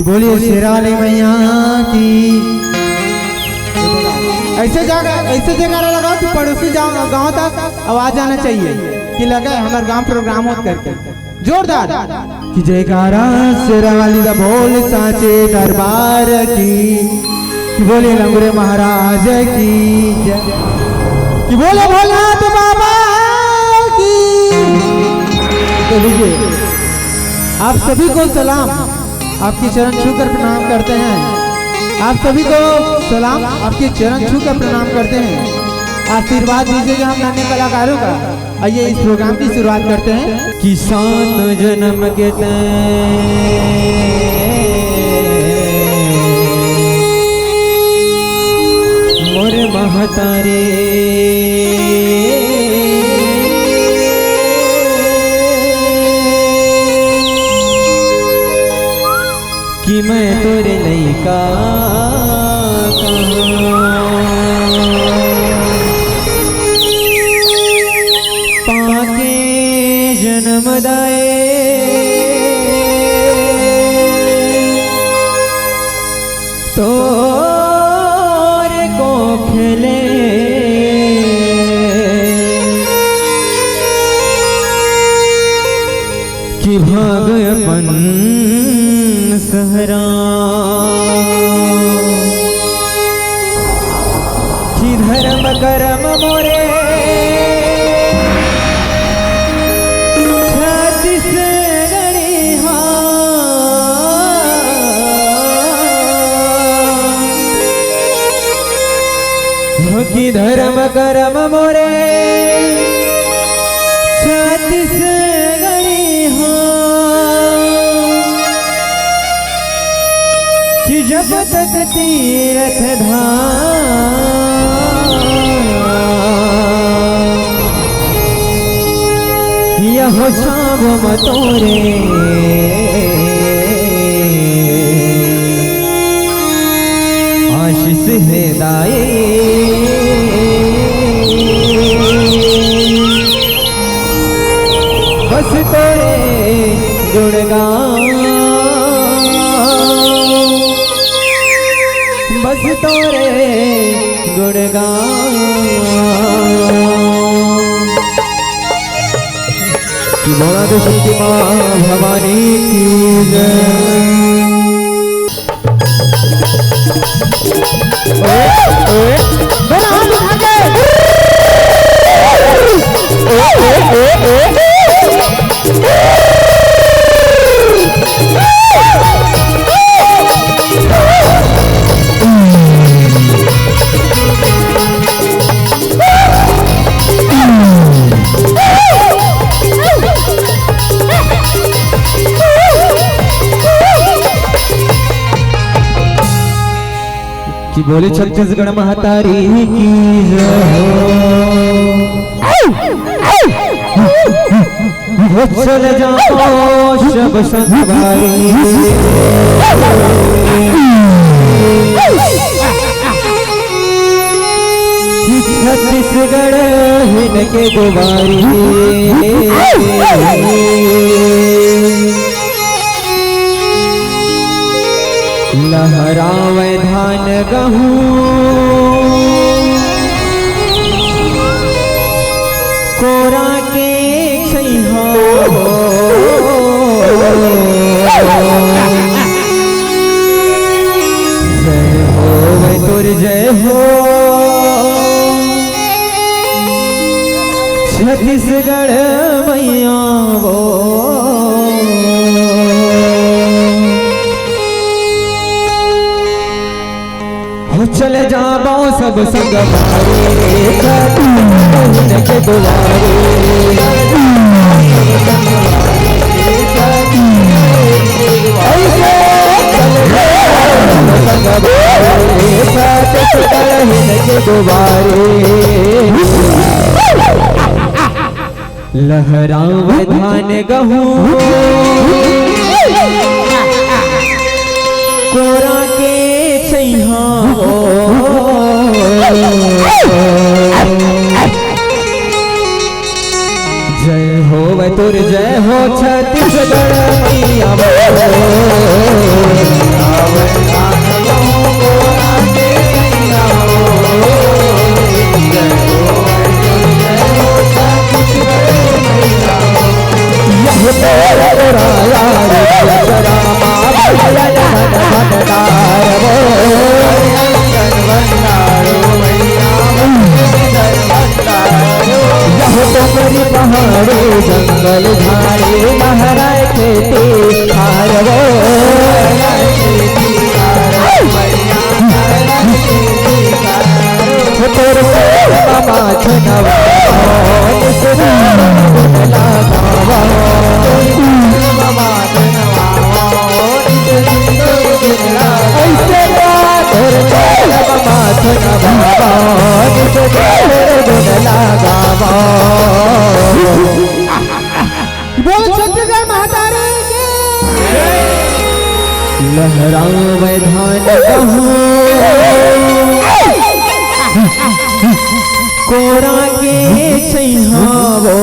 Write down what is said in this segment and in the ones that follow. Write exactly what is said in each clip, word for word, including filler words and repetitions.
बोलिए शेरा वाली मैया की। ऐसे जगह, ऐसे जगह लगाओ कि पड़ोसी गाँव, गाँव तक आवाज आना चाहिए कि लगे हमारे गांव प्रोग्राम होत करके। जोरदार। कि जयकारा शेरा वाली दा बोल सांचे दरबार की, कि बोले लंगूरे महाराज की जय, कि बोले भोलेनाथ बाबा की। तो लीजिए, आप सभी को सलाम, आपके चरण छूकर प्रणाम करते हैं। आप सभी को सलाम, आपके चरण छूकर प्रणाम करते हैं। आशीर्वाद दीजिएगा हम नन्हे कलाकारों का। आइए, इस प्रोग्राम की शुरुआत करते हैं। कि सात जन्म के तैं मोर महतारी, कि मैं तोरे लइका कहाँ पाके जन्म दाए तोरे कोख ले। कि भाग अपन सहरा, कि धर्म करम मोरे छत्तीसगढ़िहा। हो कि धर्म करम मोरे छत्तीसगढ़िहा। कि जब तक तीरथ धाम यहो छाव म तोरे आशीष हे दाई। बस तोरे गुणगान, बस तोरे गुणगान। कि बोला दे शक्ति माँ भवानी की जय। ओए, ओए, दोनों हाथ उठा के। ओए, ओए, ओए, ओए। कि बोले छत्तीसगढ़ महतारी की जय हो। हो चल जाओ सब संगवारी। कि छत्तीसगढ़ हिन के दुआरी। लहरावे धान गहूं, कोरा के छैहा। जय होवे तोर जय हो, छत्तीसगढ़ मैया वो। हो चल जाबो सब संगवारी, छत्तीसगढ़ के दुलारी। ऐसे चल जाबो संगवारी, छत्तीसगढ़ के दुलारी। लहरावे धान गहूं, कोरा के छैहा। जय होवे तोर जय हो छत्तीसगढ़ मैया। यह डोंगरी पहाड़ी जंगल झाड़ी लहराए खेती खारवो। तोर मामा छनवा निस गुण लगावा। ऐसे बात और चल माथुन बाबा निस गुण लगावा। बोल छत्तीसगढ़ महतारी की। लहरावे धान गहूं, कोड़ा के छैहावो।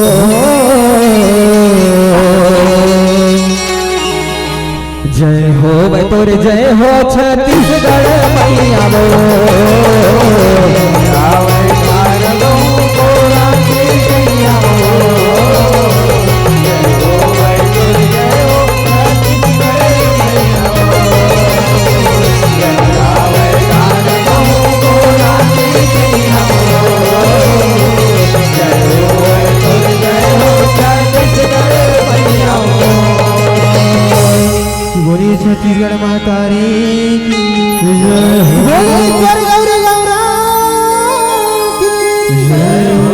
जय हो बे तोर जय हो छत्तीसगढ़ मैया वो। बोलिए छत्तीसगढ़ महतारी की जय हो। बोलिए ईश्वर गौरी गौरा की जय हो।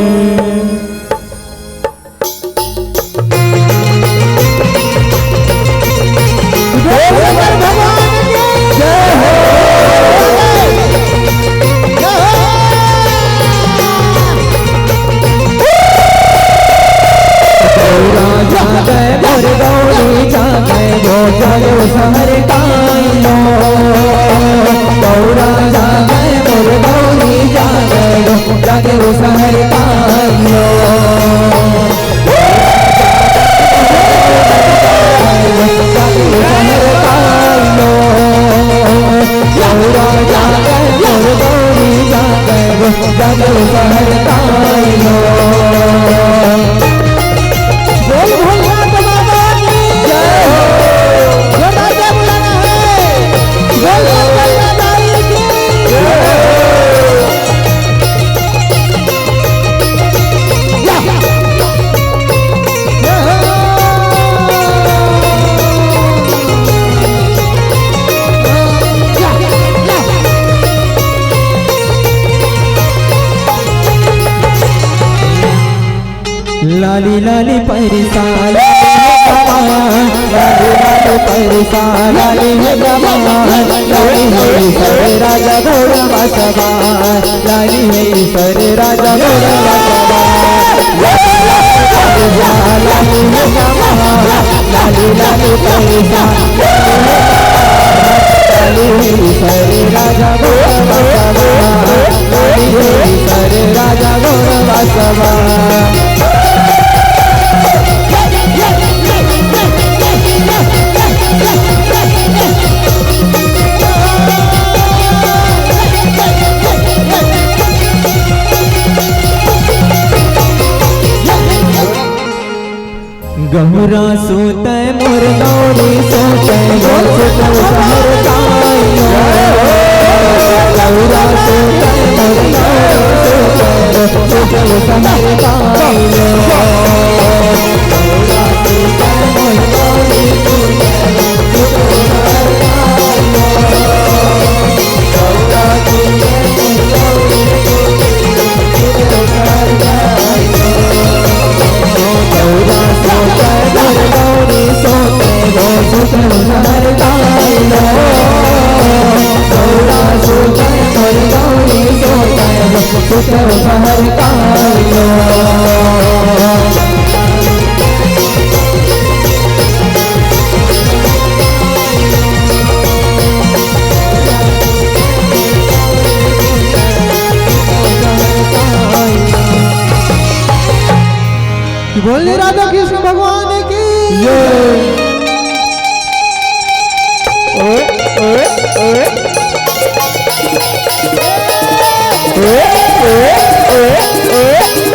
बोल शंकर भगवान की जय हो। गौरा जागे मोर गौरी जागे गो, जागे ओ सहर काई लो। गौरा जागे मोर गौरी जागे गो, जागे ओ सहर काई लो। जागे ओ सहर काई लो। गौरा जागे मोर गौरी जागे गो, जागे ओ सहर काई लो। बोल भोलेनाथ बाबा की जय हो। जोरदार से बुलाना है। बोल शंकर माता की जय हो। या। लाली लाली पैसा लाली हे गवा, लाली लाली पैसा लाली हे गवा, लाली हे ईश्वर राजा घोड़ा सवार, लाली हे ईश्वर राजा घोड़ा सवार। लाली लाली पैसा, लाली हे ईश्वर राजा घोड़ा सवार, लाली हे ईश्वर राजा घोड़ा सवार। गहुरा सोतय मोर गौरी सोतय, मोर सोतय सहर कायो। गहुरा सोतय मोर गौरी सोतय, मोर सोतय सहर कायो। बोल राधा कृष्ण भगवान की। ये। ओए, ओए।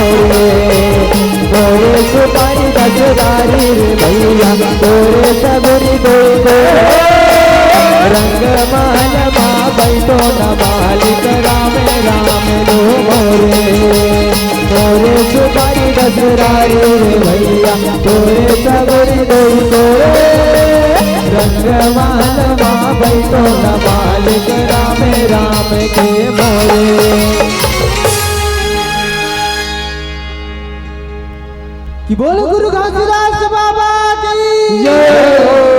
मोरे। मोरे सुपारी दस डारी रे भैया, तोरे सगुरी दोई कोरे। रंग महल मा बैठो न मालिक राम राम लो मोरे। तोरे सुपारी दस डारी रे भैया, तोरे सगुरी दोई कोरे। रंग महल मा बैठो न मालिक राम राम के मोरे। कि बोलो गुरु घासीदास बाबा की जय।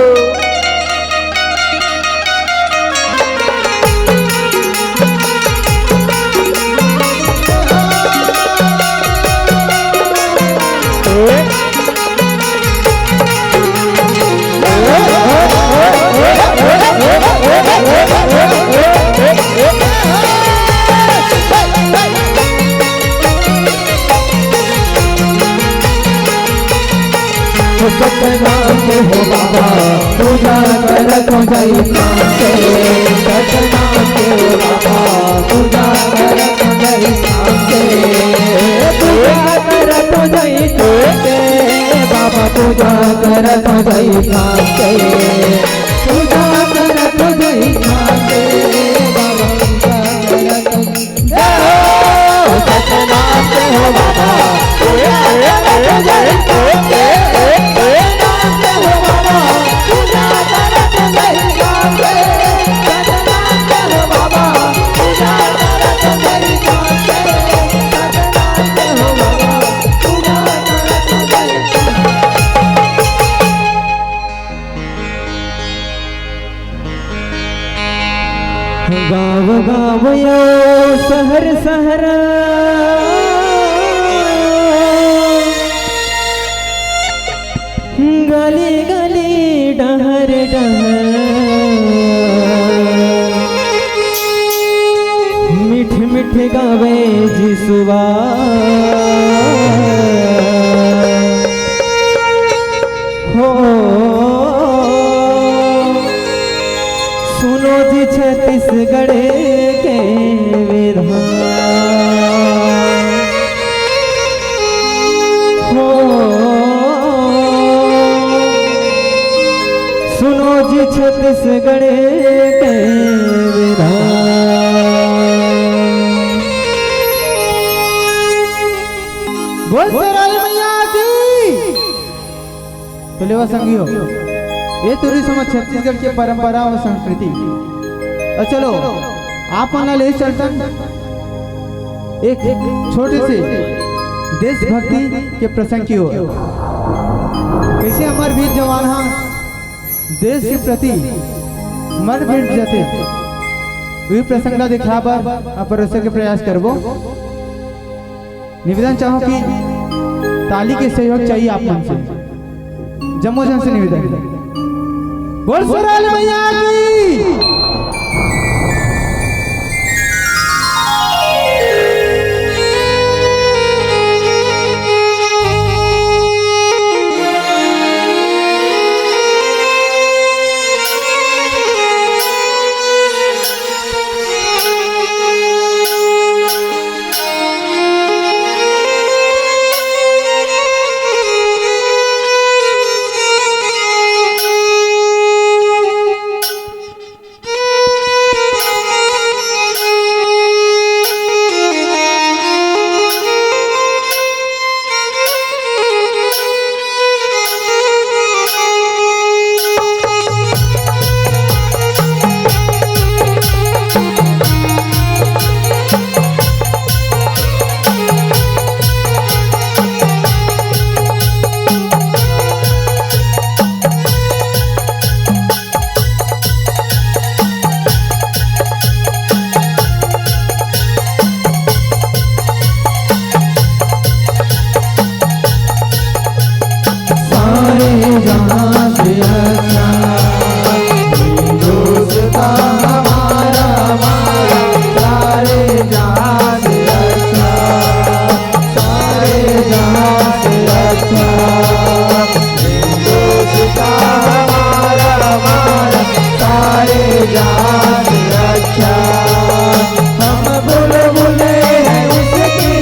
सतनाम के हो बाबा, पूजा करत हो जाई काम से। सतनाम के हो बाबा, पूजा करत हो जाई काम से। पूजा करत हो जाई काम से, बाबा पूजा करत हो जाई काम से। पूजा करत हो जाई काम से, बाबा पूजा करत हो गाँव गाँव यो शहर शहर, गली गली डहर डहर, मीठ मीठ गावे जी सुबह। हो सुनो जी छत्तीसगढ़ के विधान। हो सुनो जी छत्तीसगढ़ के विधान। बोल शेरावाली मैया की। तो लेवा संगी हो, ये तो रहिस हमर छत्तीसगढ़ के परंपरा अउ संस्कृति। अउ चलो, आप मन ला ले चलथन एक छोटे से देशभक्ति के प्रसंग की ओर। कइसे हमर वीर जवान हा देश के प्रति मर मिट जाथे, उही प्रसंग ला दिखा बर आप परोसे के प्रयास करबो। निवेदन चाहूं कि ताली के सहयोग चाहिए आप मन से, जम्मो झन से निवेदन। बोल शेरावाली मैया की। सारे जहां से अच्छा, हिंदुस्तान हमारा, हमारा, सारे जहां से अच्छा, सारे जहां से अच्छा, हिंदुस्तान हमारा, हमारा, सारे जहां से अच्छा। हम बुलबुलें हैं उसकी,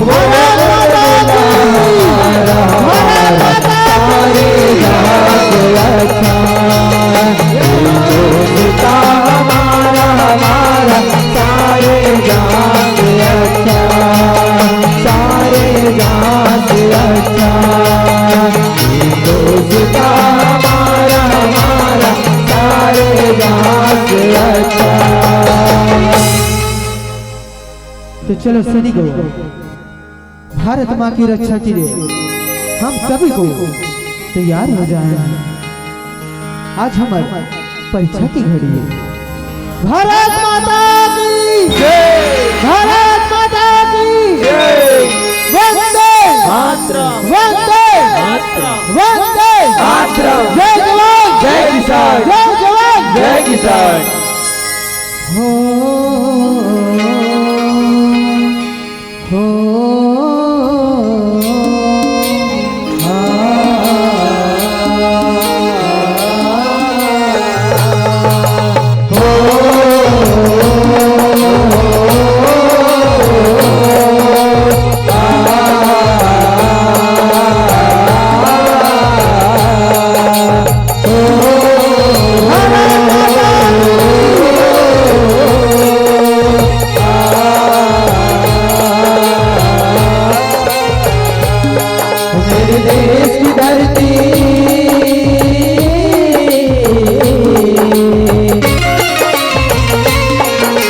वो भारत माता की, बुलबुला भारत माता की। सारे जहां से अच्छा, हिंदुस्तान हमारा, हमारा, सारे जहां से अच्छा, सारे जहां से अच्छा, हिंदुस्तान हमारा, हमारा, सारे जहां से अच्छा। तो चलो सैनिकों, भारत माँ की रक्षा के लिए हम सभी को तैयार हो जाएं। आज हमर परीक्षा की घड़ी है। भारत माता की जय। भारत माता की जय। वंदे मातरम। वंदे मातरम। वंदे मातरम। जय जवान जय किसान। जय जवान जय किसान। हो, हो, आ, हो, आ, मेरे देश की धरती,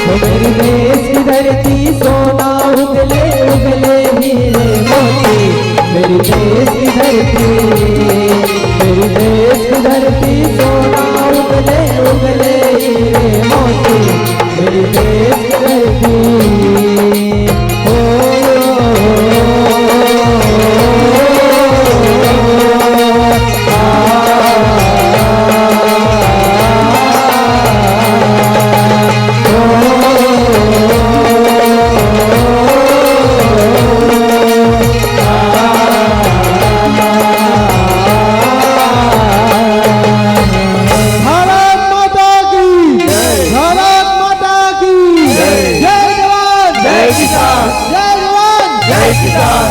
ओ मेरे देश की धरती, सोना उगले उगले हीरे मोती। मेरे देश की धरती, मेरे देश की धरती, सोना उगले उगले हीरे मोती। मेरे देश की धरती, ओ, ओ, ओ, ओ, ओ, भारत माता की, भारत माता की जय। जय जवान, जय किसान। जय जवान, जय किसान।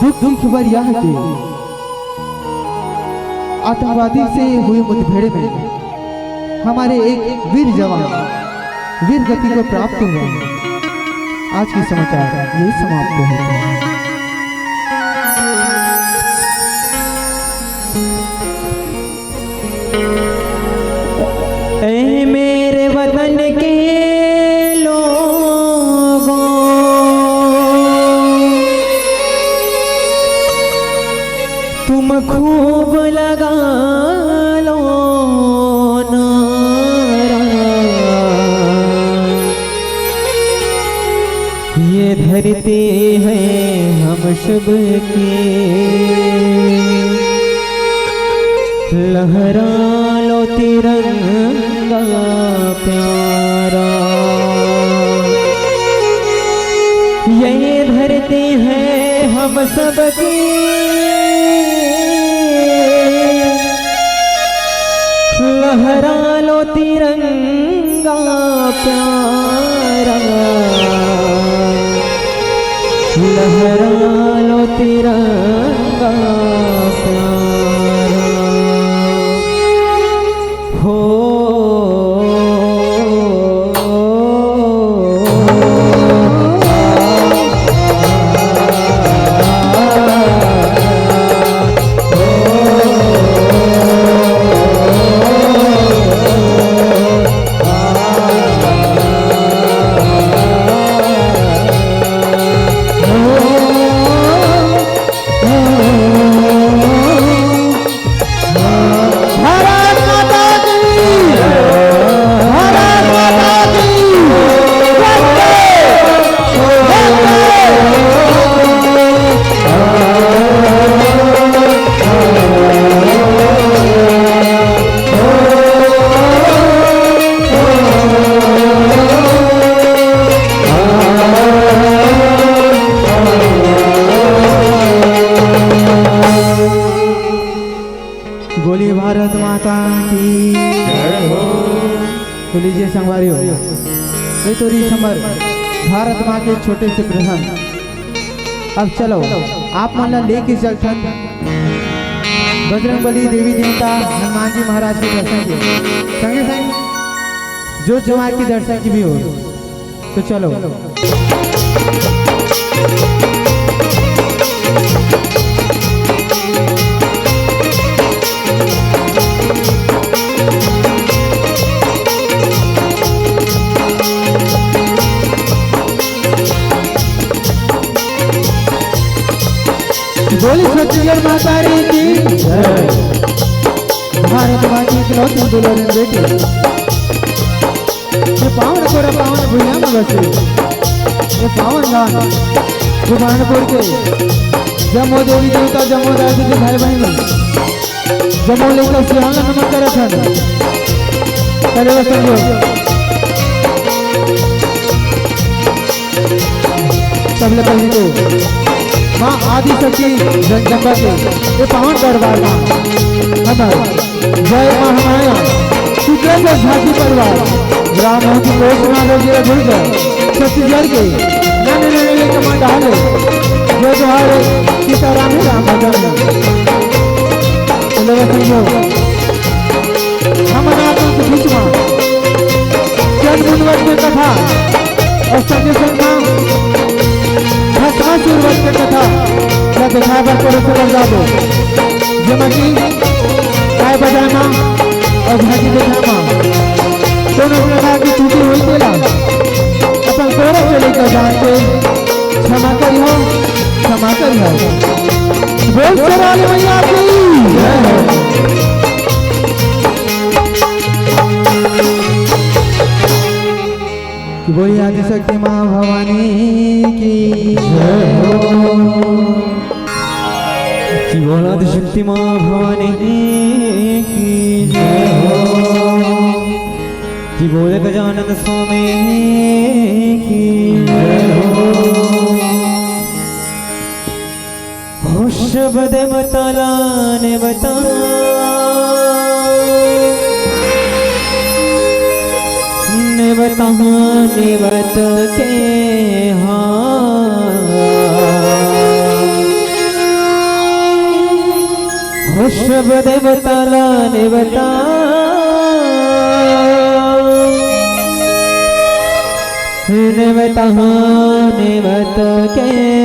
दुख की खबर यह है कि आतंकवादी से हुई मुठभेड़ में हमारे एक वीर जवान वीर गति को प्राप्त हुआ है। आज के समाचार यही समाप्त होते हैं। ऐ मेरे वतन के लोगों, तुम खूब लगा लो नारा। ये धरती है हम सबकी, लहरा लो तिरंगा प्यारा। ये धरती है हम सबकी, लहरा लो तिरंगा प्यारा, लहरा लो तिरंगा प्यारा। हो। भारत माता की, भारत माता की जय। बोलिए भारत माता की। जय हो। तो लीजिए संगवारी हो, ये तो रही हमर भारत माँ के छोटे से प्रसंग। अब चलो, आप मन ला लेके चलथन बजरंग बली, देवी देवता, हनुमान जी महाराज के दर्शन के संगे संग जोत जमात के दर्शन की भी हो। तो चलो। बोली छत्तीसगढ़ माता री की जय। भारत माँ की इकलौती दुलारी बेटी, ये पावन कोरा पावन भुइयां में बसे, ये पावन गांव गोपालपुर के जम्मो देवी देवता, जम्मो दादी के भाई बहन, जम्मो लइका सियान ला नमन करत हन। करे बर संजो। सबले पहले तो माँ आदि शक्ति जगदम्बा के ये पावन दरबार मा हमर जय महामाया सुकेश झांकी परिवार, ग्राम मोहती पोस्ट नागर जिला दुर्ग, छत्तीसगढ़ के नन्हे नन्हे लइका मन डाले जय जोहार सीताराम राम भजन। तो लोगों संजो, हमन आप मन के बीच मा चंद मुनिवर के कथा अउ संगे संग मा भस्मासुर वध के कथा ला देखाय बर परोसे बर जाबो, जेमा कि गाय बजाय मा अउ झांकी देखाय मा कोनो प्रकार के त्रुटि होही तेला अपन गौरव के लइका जान के क्षमा करिहो, क्षमा करिहो। बोल शेरावाली मैया की जय हो। कि बोलिए आदिशक्ति माँ भवानी की जय हो। कि बोल आदिशक्ति माँ भवानी की जय हो। कि बोल गजानन स्वामी की जय हो। हो शब्द मतला ने बता, ने बता, ने बत के हाँ। सब देवता ला नेवता, नेवता, नेवता के।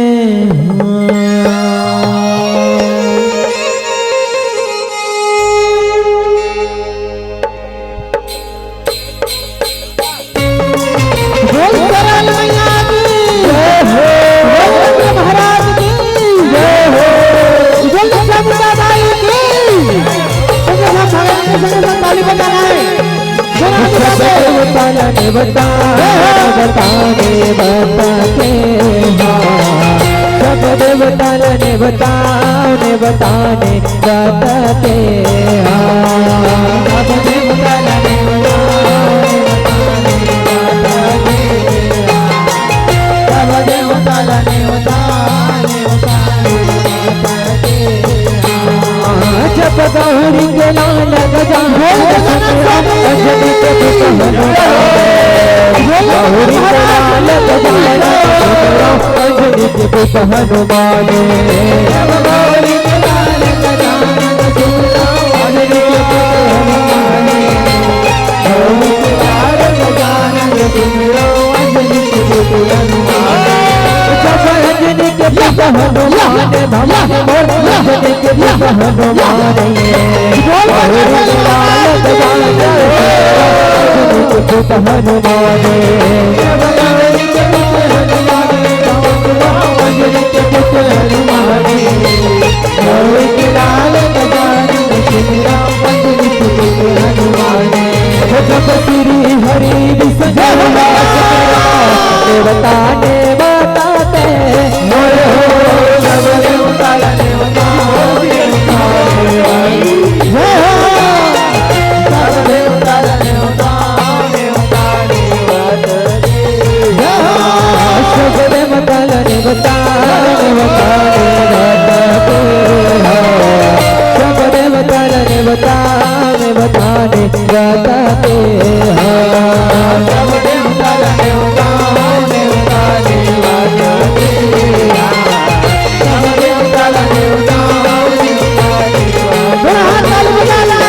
बोल सरल मैया की जय हो। बोल इंद्र महाराज की जय हो। बोल चंदा दाई की। संगे साथ भगवान के संगे साथ ताली बजाना है। बोलो, बोलो, बोलो। देवता ने बता, बता ने बता के, हाँ। सब देवता ने बता, ने बता ने बता के, हाँ। सब देवता ने बता, ने बता ने बता के, हाँ। सब देवता ने बता, ने बता ने बता के, हाँ। जब गौरी के लाल गजानन, अंजनी के पुत हनुमान। गौरी के लाल गजानन, अंजनी के पुत हनुमान। जब अंजनी के पुत हनुमान, भवानी मोर अंजनी के पुत हनुमान। गौरी के लाल गजानन, अंजनी के पुत हनुमान। श्री हरि विष्णु देवता देवता ते। जय हो। सब देवता ने बता, ने बता, ने बता के, हाँ। सब देवता ने बता, ने बता, ने बता के, हाँ। सब देवता ने बता, ने बता, ने बता के, हाँ। सब देवता ने बता, ने बता के, हाँ। थोड़ा हाथ ताली बजा ला।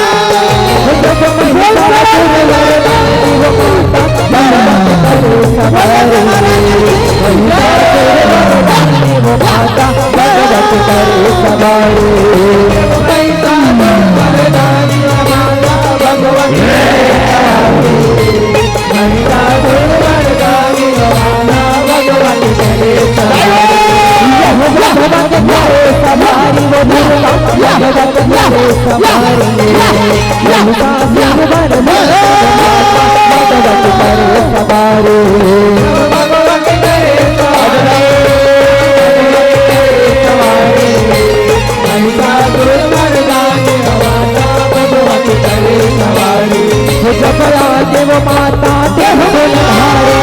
जब आके वो माता देव बोले हारे,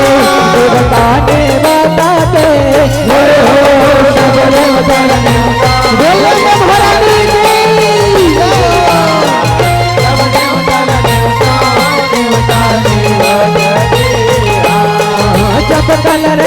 देवता ने माता के, बोले हो, सब देवता ने। बोले महारानी की। जब कलर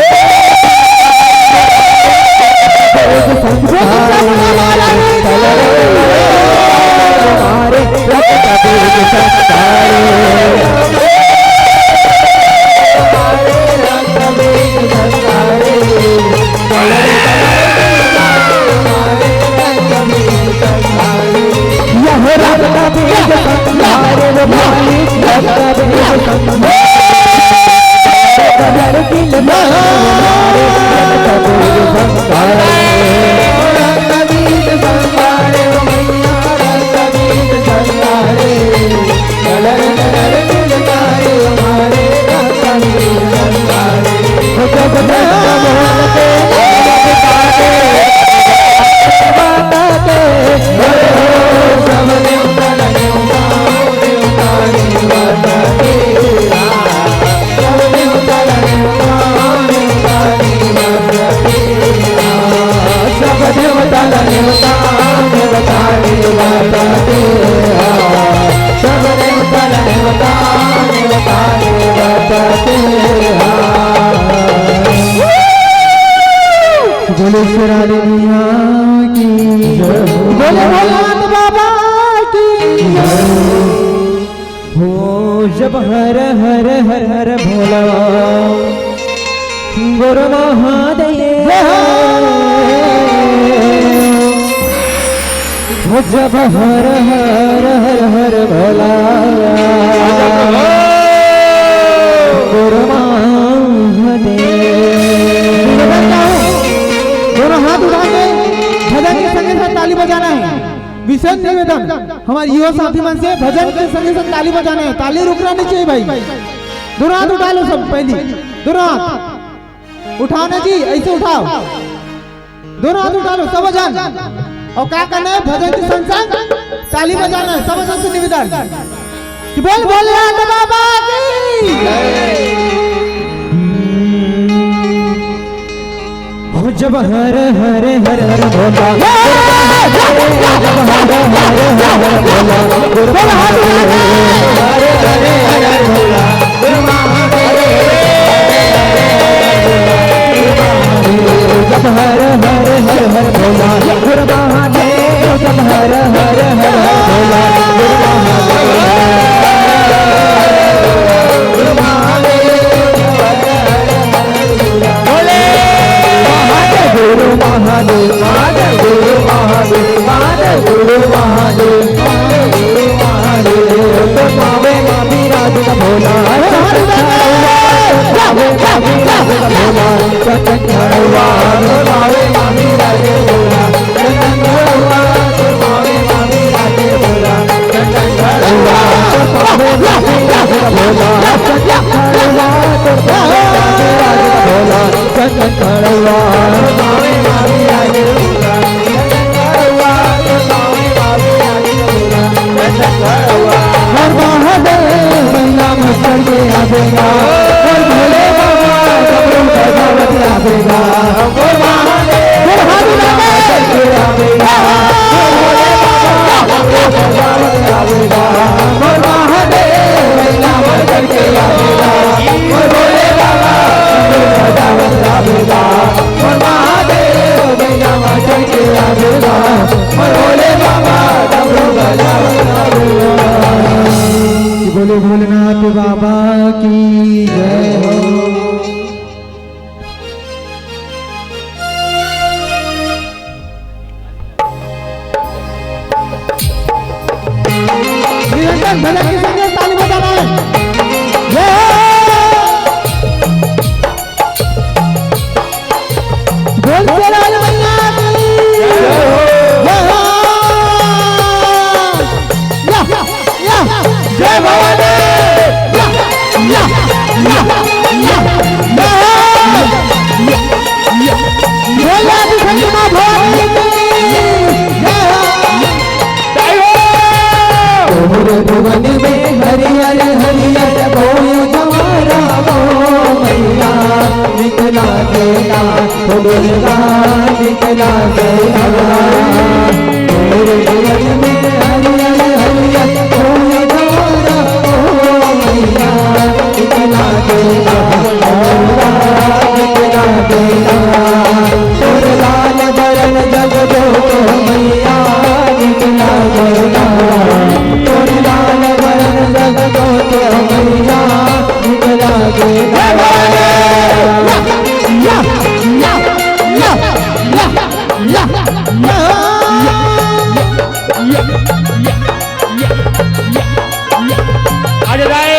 जब हर हर हर हर भोला गुरु महादेव। जब हर हर हर हर भोला गुरु महादेव। दोनों हाथ उठा के भजन के संगे साथ ताली बजाना है। विशेष निवेदन, हमारे युवा साथी मन से भजन के संगे साथ ताली बजाना है, ताली रुकना नहीं चाहिए भाई। दोनों हाथ उठा लो सब, पहली दोनों हाथ उठाओ ना जी, ऐसे उठाओ, दोनों हाथ उठा लो सब जन। और क्या करना है, भजन के संग संग ताली बजाना है, सब जन से निवेदन कि बोल भोलेनाथ बाबा की। हो जब हर हर हर हर भोला, जब हर हर हर हर भोला, हर हर हर हर भोला, जब हर हर हर हर भोला, गुरु महादेव, जब हर हर हर हर भोला, गुरु महादेव। बोले महादेव गुरु महादेव, महादेव गुरु महादेव, महादेव गुरु महादेव, महादेव गुरु महादेव। तो पावे मामी राज का भोला, पावे मामी राज का भोला, चंचल छड़वा, तो पावे मामी राज का भोला। हर महादेव नाम करके आवेगा, और भोले बाबा डमरू बजावत आवेगा। बोले भोलेनाथ बाबा की जय हो। निरंतर भजन के संगे ताली बजाना है। जय हो। बोल शेरावाली मैया की। जय हो। या, या, या। जय भवानी। या, या, या, या, या। बोल आदि शक्ति माँ भवानी की। जय हो। तोहरे भुवन में हरियर हरियर बोए जवारा ओ मैया, निकला देना, ओ दुर्गा निकला देना। तोहरे भुवन में हरियर हरियर बोए जवारा ओ मैया, निकला देना, ओ दुर्गा निकला देना। तोर लाल बरन जगदोत मैया निकला देना, तोर लाल बरन जगदोत मैया निकला देना। या, या, या, या, या। अरे राय।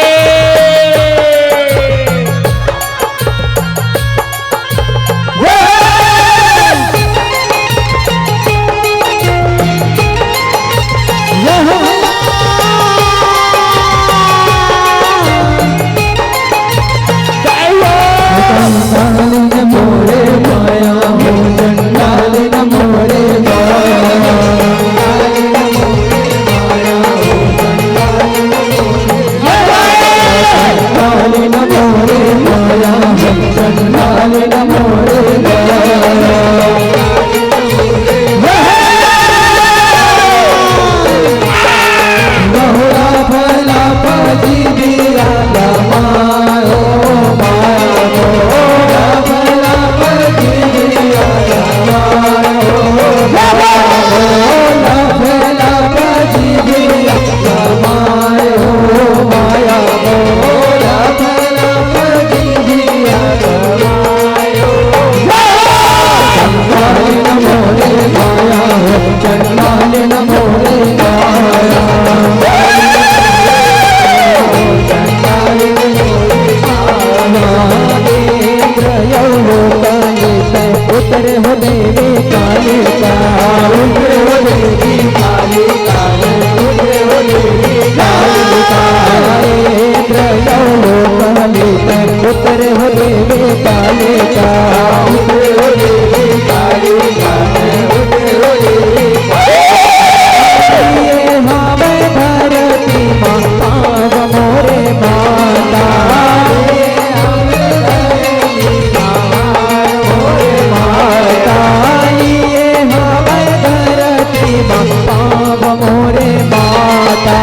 माता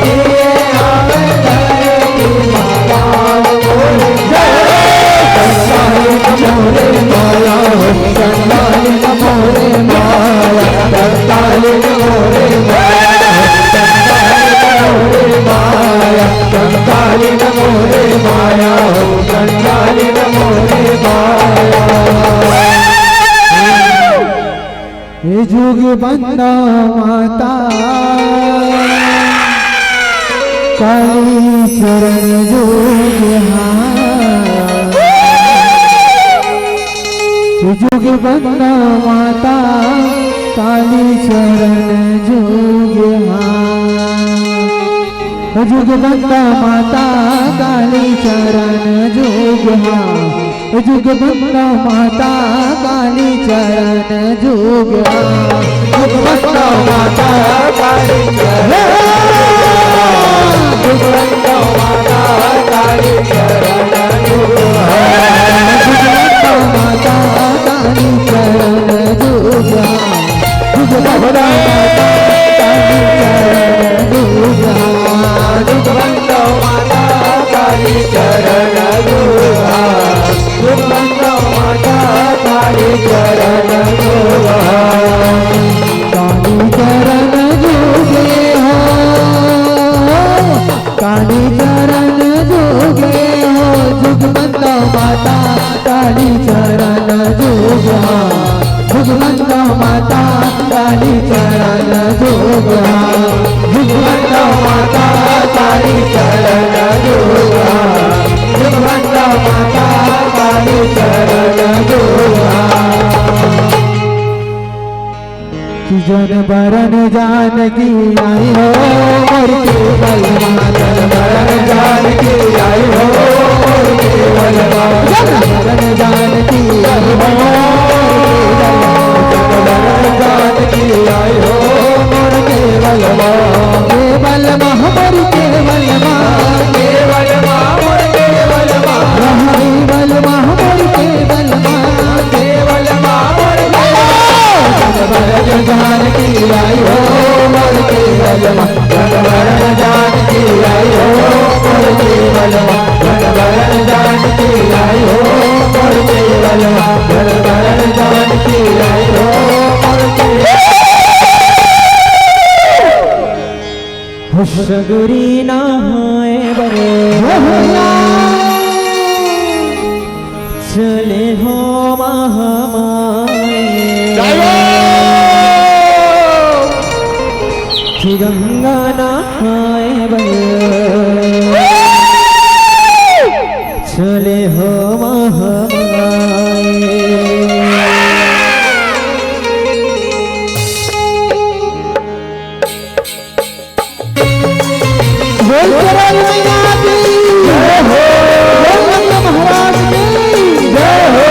रे, आवे धरती माता मोरे। जय हो। कंगाली न मोरे माया हो, कंगाली न मोरे माया, कंगाली न मोरे माया हो, कंगाली न मोरे माया, कंगाली न मोरे माया हो, कंगाली न मोरे माया। हे जुग बंदा माता काली चरण जुग हार। हे जुग बंदा माता काली चरण जुग हार। जुग बंदा माता काली चरण जुग हार। जुग बंदा माता काली चरण जुग हार। जुग बंदा माता काली चरण जुग हार। जुग बंदा माता काली चरण जुग हार। जुग बंदा माता काली चरण जुग हार। जुग बंदा माता काली चरण जुग हार। जुग बंदा माता काली चरण जुग हार। जुग बंदा माता काली चरण जुग हार। काली चरण जुगे हो, काली चरण जुगे हो, जुग बंदा माता काली चरण जुग हार। जुग बंदा माता काली चरण जुग हार। जुग बंदा माता काली चरण जुग हार। जुग बंदा माता काली चरण जुग हार। कि जन बरन जानकी आई हो मोर केवल माँ, जन बरन जानकी आई हो मोर केवल माँ, जन बरन जानकी आई हो मोर केवल माँ, जन बरन जानकी आई हो मोर केवल माँ, केवल माँ मोर केवल माँ, केवल माँ मोर केवल माँ, केवल माँ मोर केवल माँ, केवल माँ मोर केवल माँ। जन बरन जानकी आई हो मोर केवल माँ, जन बरन जानकी आई हो मोर केवल माँ, जन बरन जानकी आई हो मोर केवल माँ, जन बरन जानकी आई हो मोर केवल। हो सगुरी नहाए बर चले हो महामाई। जय हो। कि गंगा नहाए बर चले हो महामाई। बोल करो मैया की जय हो। बोल नंद महाराज की जय हो।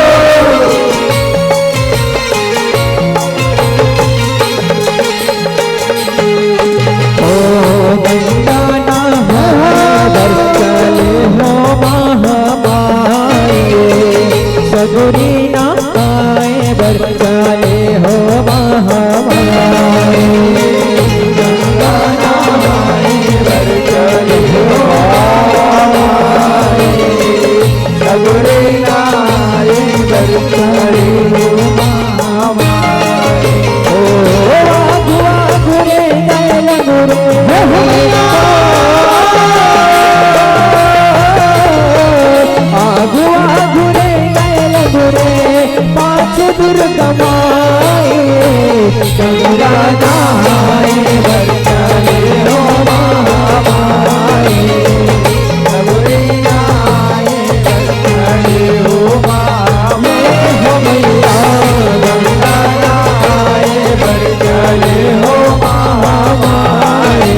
ओ गंगा नहाए बर चले हो महामाई, सगुरी नहाए बर चले हो महामाई। गंगा नहाए बर चले हो महामाई, सगुरी नहाए बर चले हो महामाई। ओ आगू आगू रे गए लगू रे, हे भैया। आगू आगू रे गए लगू रे, पाछ दुर्गा माई। गंगा नहाए बर चले हो महामाई, सगुरी नहाए बर चले हो महामाई। हो मैया, गंगा नहाए बर चले हो महामाई।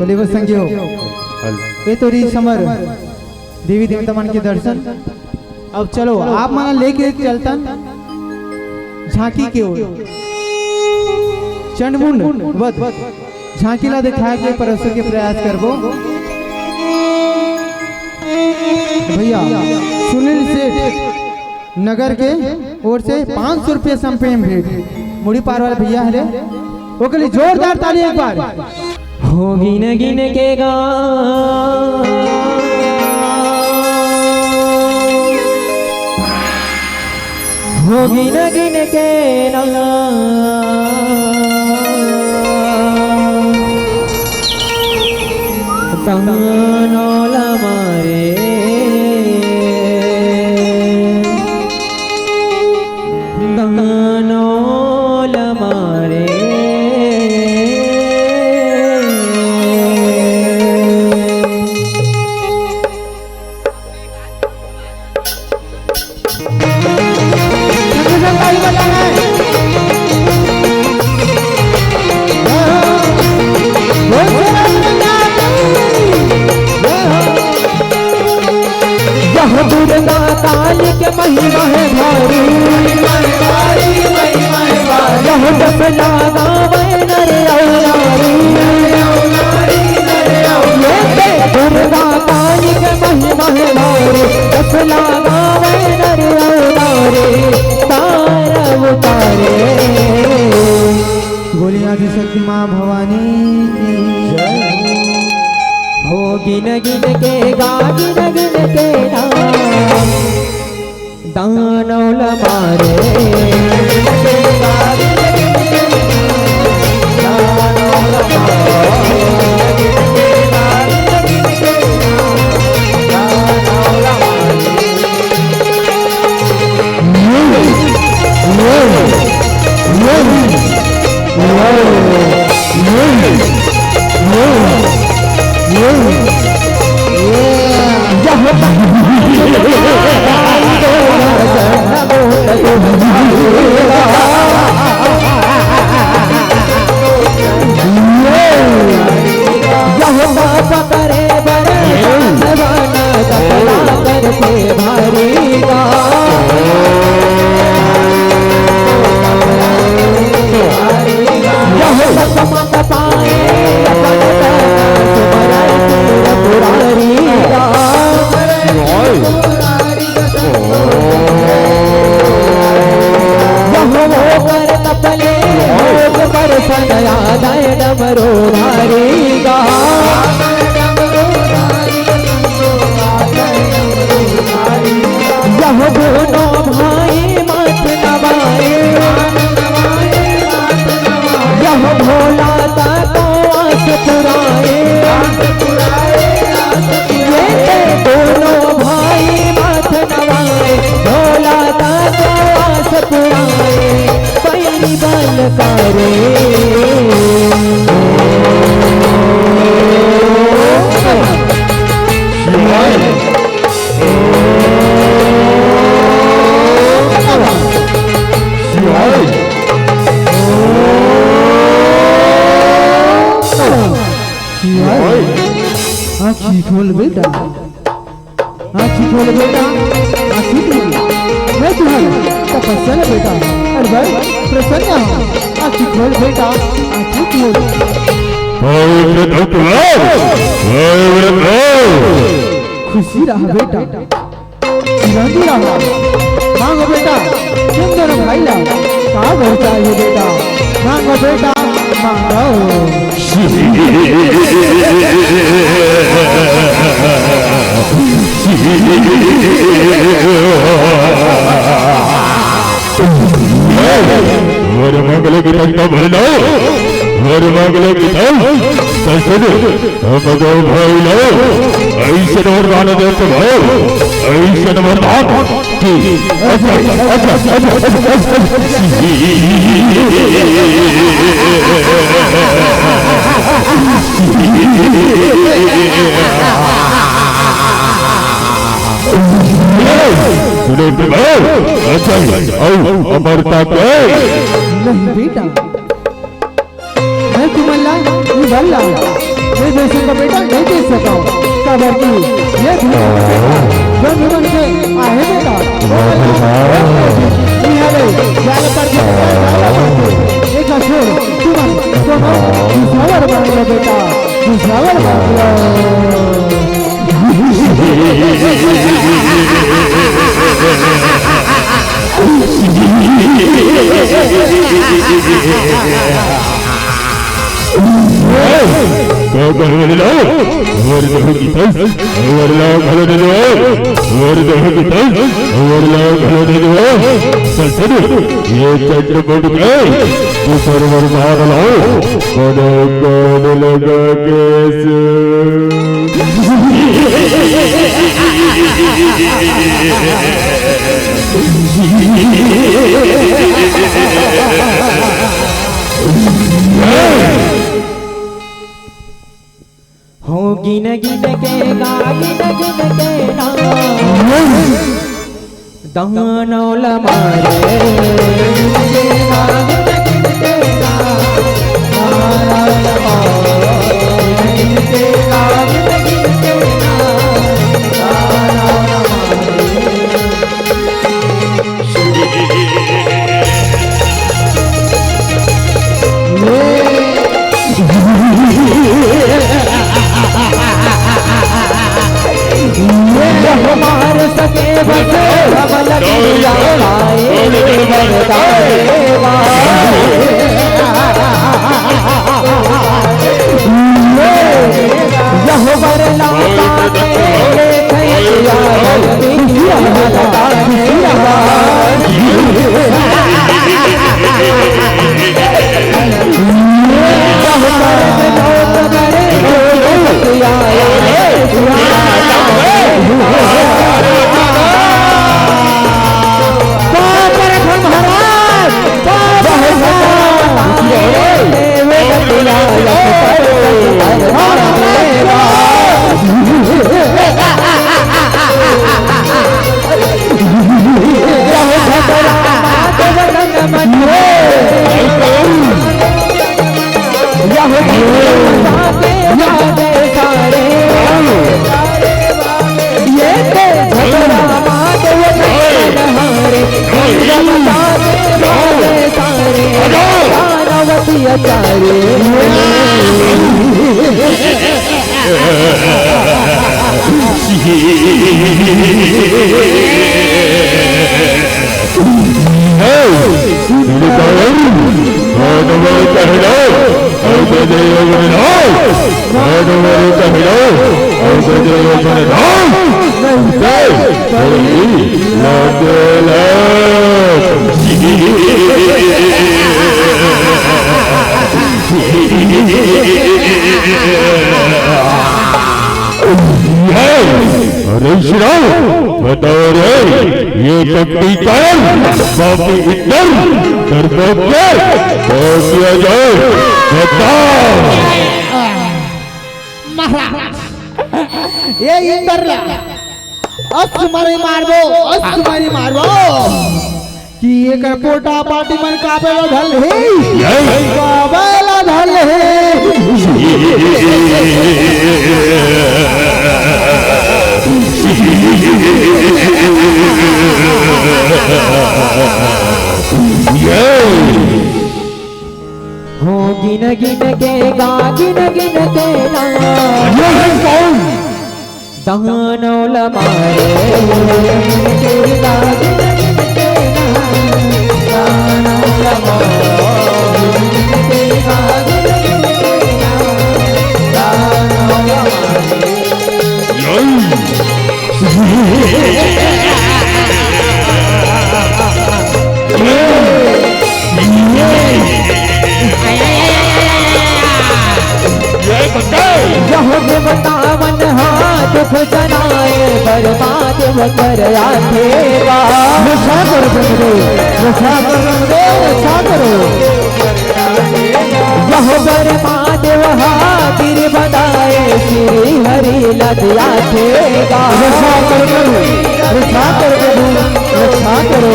लेवो संगी हो। ये तो रीत हमर देवी देवता मन के दर्शन। अब चलो, आप मन लेके चलतन झांकी के ओर। चंडमुंड वध झांकी ला दिखाए के परोसे के प्रयास करबो। भैया सुनील सेठ नगर के ओर से पाँच सौ रुपये संप्रेम भेंट। मुड़ी पार वाले भैया हरे, ओके लिए जोरदार ताली एक बार। हो गिन गिन के गा, हो गिन गिन के ना, तानो ला मारे, तानो ला मारे। यह दुर्गा काली के महिमा है भारी, यह जपला गावे नर अउ नारी। ये दुर्गा काली के महिमा है भारी, जपला गावे नर अउ नारी। तारा उतारे। बोलिए आदिशक्ति माँ भवानी की जय। हो गिन गिन के गा, गिन गिन के ना, दानो ला मारे। यह दोनों भाई माथ नवाए, यह भोला ता को आस पुराए। ये दोनों भाई माथ नवाए, भोला ता को आस पुराए। पहली बाल करे। आँखी खोल बेटा, आँखी खोल बेटा, आँखी खोल। मैं तुम्हारी तपस्या में बेटा, अरे भाई प्रसन्न हूँ। आँखी खोल बेटा, आँखी खोल। खुशी रहा बेटा। चिरंजी रहा। मांगो बेटा, तुम दोनों भाई ला का वर चाहिए बेटा? मांगो बेटा, मांगो। वर मांगले की तंता भर लो, वर मांगले की तंता ससुर। अब दो भाई लो, ऐसे वरदान देते भाई, ऐसे वरदान कि अच्छा, अच्छा, अच्छा, अच्छा, अच्छा। सुनो तो भाई, अच्छा, आओ, अमरता के। नहीं बेटा, मैं तुमन ला निभल ला। नहीं दे सकंव बेटा, नहीं दे सकंव। काबर कि ये धरती में जो भी मन के आहे बेटा, वो इहाँ ले जाए पर एक छोड़, तुमन कोनो बिसावर मान लो बेटा, बिसावर मान लो। का कहने ला? वर दहो की तस, वर ला घलो दे दो। वर दहो की तस, वर ला घलो दे दो। चल, चल, ये चंद्र बन के, तू परवर मार लो, बड़े कान लगा के से। हो गिन गिन के गा, गिन गिन के ना। दानव ल मारे, गिन गिन के गा, गिन गिन के ना। दानव ल मारे, गिन गिन के गा, गिन गिन के ना। दानव ल मारे। ये हमार सके बस हमल दुनिया आए रे वरदान देवा। ये यह वरना पाके देखैया रंग पिया लगा देवा। अरे श्री राम, बताओ रे, ये शक्ति कर, बाकी इतर, कर दो क्या? दो किया जाए, बताओ। महाराज, ये इंद्र ला अस मारी मारबो, अस मारी मारबो। कि एकर पोटा पाटी मन काबे ला धर ले हे। जय। काबे ला धर ले हे। जय। हो गिन गिन के गा, गिन गिन के ना। ये है कौन? दानव ल मारे, गिन गिन के गा, गिन गिन के ना। दानव ल मारे, गिन गिन के गा, गिन गिन के ना। दानव ल मारे। यह देवता मन हा दुख जनाए, बरमादेव कर आथे गा। रक्षा करो प्रभु, रक्षा करो प्रभु, रक्षा करो। यह बरमादेव हा गिर बदाए, श्री हरि लदिया थे गा। रक्षा करो प्रभु, रक्षा करो प्रभु, रक्षा करो।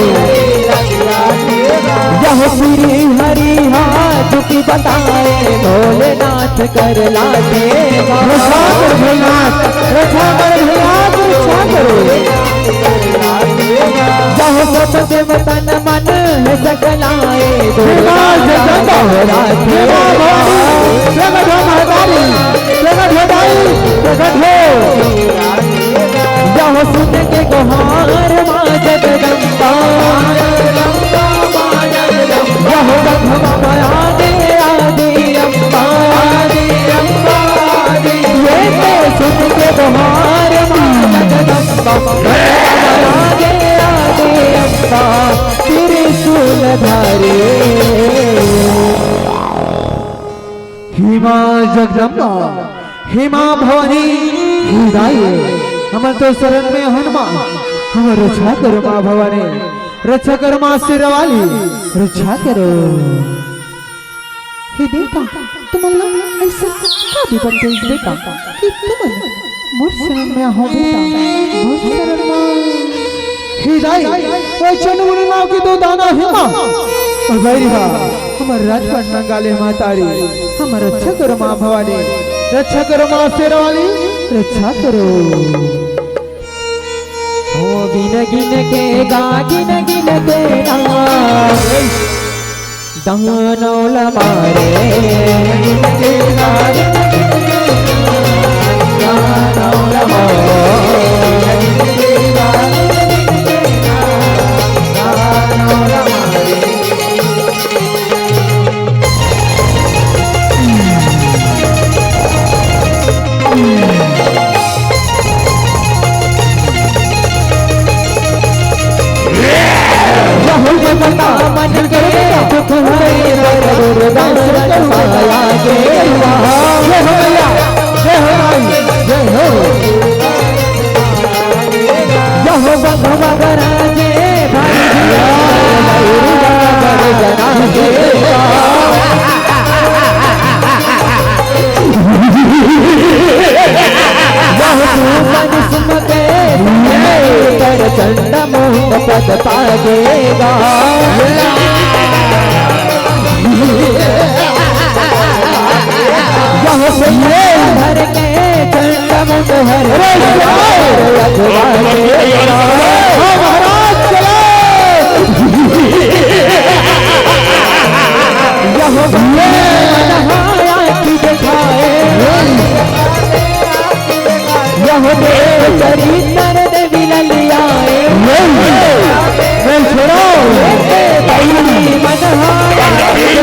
यह श्री हरि हा चुकी बताए भोलेनाथ कर लाथे। रक्षा कर भोलेनाथ, रक्षा कर भोलेनाथ, रक्षा करो। जहाँ सब देव तन मन है सकलाए, हे माँ जगदम्बा, हे माँ भवानी, प्रगट हो महतारी, प्रगट हो दाई, प्रगट हो। यह सुन के गोहार माँ जगदम्बा, यह बंधवा माया दे आदि अम्बा, ये तो सुन के गोहार माँ जगदम्बा, आगे आगे अम्बा त्रिशूल धारी। हे माँ जगदम्बा, हे माँ भवानी, हे दाई, हमर तो शरण में हन माँ, हमर रक्षा करो माँ भवानी, रक्षा करो माँ शेरावाली, रक्षा करो। हे बेटा, तुमन ला ऐसा का बिपत देइस बेटा कि तुमन मोर शरण में आहो बेटा, मोर शरण में। हे दाई, ओ चंडमुंड नाव के दो दाना हे माँ। ओ बैरी हा, हमर राजपाट नंगाले माँ तारी, हमर रक्षा करो माँ भवानी, रक्षा करो माँ शेरावाली, रक्षा करो। ओ गिन गिन के गा, गिन गिन के गा। दानव ला मारे। चंड मुंड पद पावेगा। यह सुनिए। हर के चंड मुंड हर। अरे, अरे, अरे, अरे, अरे, महाराज चलो। यह सुनिए। आँखी दिखाए। यह देव चरित्र देवी ललियाए। नहीं, नहीं छोड़ो। मन हारा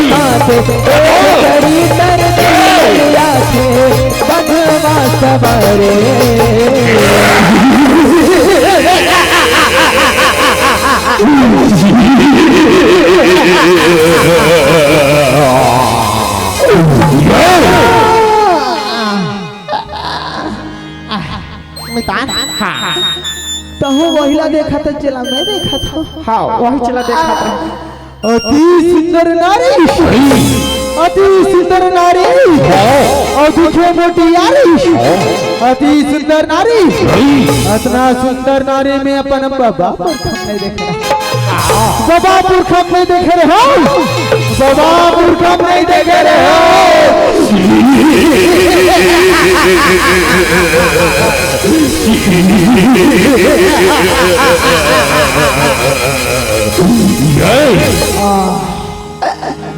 माते, देव चरित्र देवी ललिया के बघवा सवारे। मितान। हाँ। तहु वहिला देखत चला, मैं देखत हूँ। हाँ, वही चला देखत हूँ। अति सुंदर नारी, अति सुंदर नारी, अउ दिखे मोटी यारी, अति सुंदर नारी, अतना सुंदर नारी में अपन बाबा पुरखा नहीं देखे। बाबा पुरखा नहीं देखे रहे हो, बाबा पुरखा नहीं देखे रहे हो।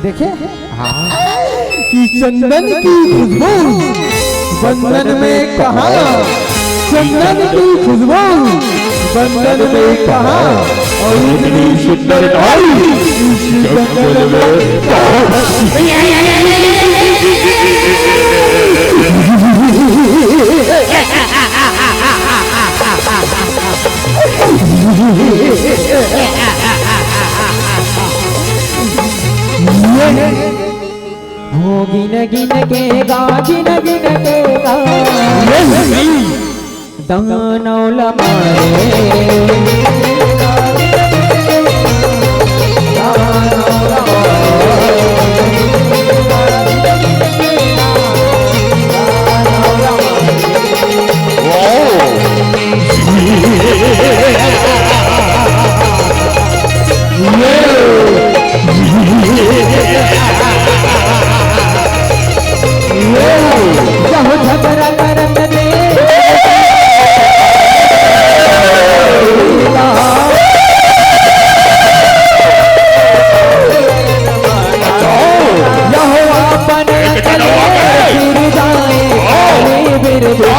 देखे? हाँ। कि चंदन की खुशबू बंदन में कहाँ, चंदन की खुशबू बंदन में कहाँ, और इतनी सुंदर नारी इस जंगल में कहाँ? हो गिन गिन के गा, गिन गिन के गा। दानव ल मारे।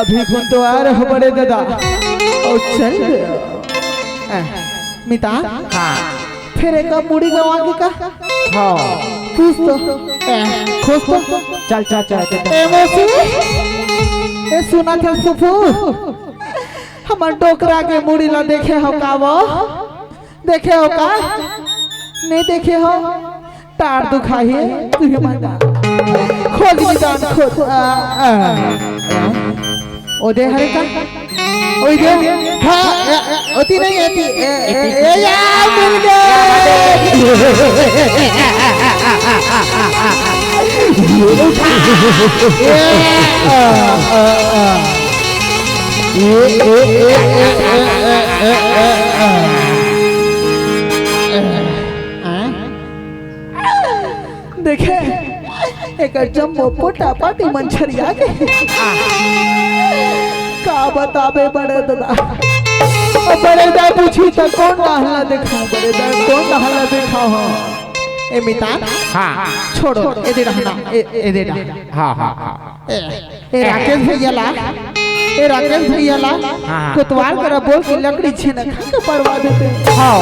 अभी गुंतवार हो बड़े दादा, अउ चल गयो। ए, मितान, हाँ। फेर एका मुड़ी गवा के का? हाँ। खुश तो, ए, खुश तो। चल, चल, चल, चल, चल। ए मौसी, ए सुना था सुफू, हमर डोकरा के मुड़ी ला देखे हो का वो? देखे हो का? नहीं देखे हो? टार दुखाही, तुही मजा। खोज निदान खोज। आ, आ, आ। ओ दे हरे का? ओई दे। हाँ, ए, ए, ओती नहीं आती। ए, ए, ए, या, मिल गए। उठा। ए, आ, आ, आ। ए, ए, ए, आ। आ? देखे, एकर जम्मो पोटा पाटी मन छरिया गे। का बताबे बड़े दादा? अब बड़े दादा पूछी त कौन डहर ला देखाऊं, बड़े दादा कौन डहर ला देखाऊं? ए मितान, हाँ। छोड़ो, ए दे रहना, ए, ए दे रहना। हाँ, हाँ, हाँ। ए, ए राकेश भैया ला, ए राकेश भैया ला, हाँ, हाँ। कोतवाल करा बोल के लकड़ी छेना खा के परवा देते। हाँ।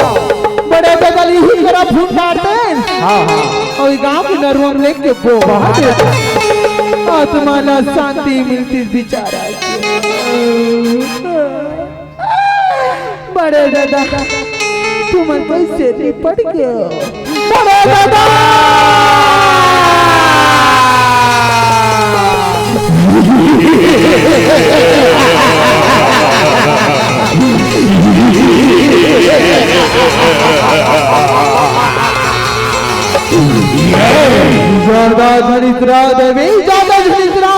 बड़े बगल ही करा फूट मारते। हाँ, हाँ। अउ गांव के नरुआ में लेके बोहा देते। आत्मा ला शांति मिलती बेचारा के। बड़े दादा, तुमन कैसे निपट गयो? बड़े दादा! ज्यादा झनित्रा देवी, ज्यादा झनित्रा।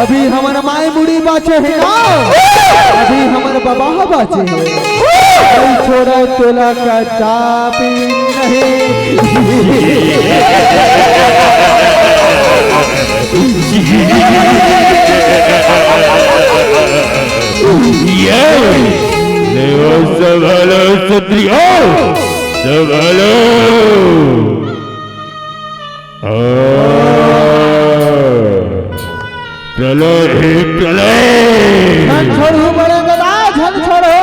अभी हमर माय मुड़ी बाचे हे ना, अभी हमर बबा बाचे हे। कोई छोड़ा तोला का ताप नहीं। ये, ले वो संभालो क्षत्रियो, संभालो। हाँ। चलो रे, चलो। झन छोड़हू बड़े दादा, झन छोड़हू।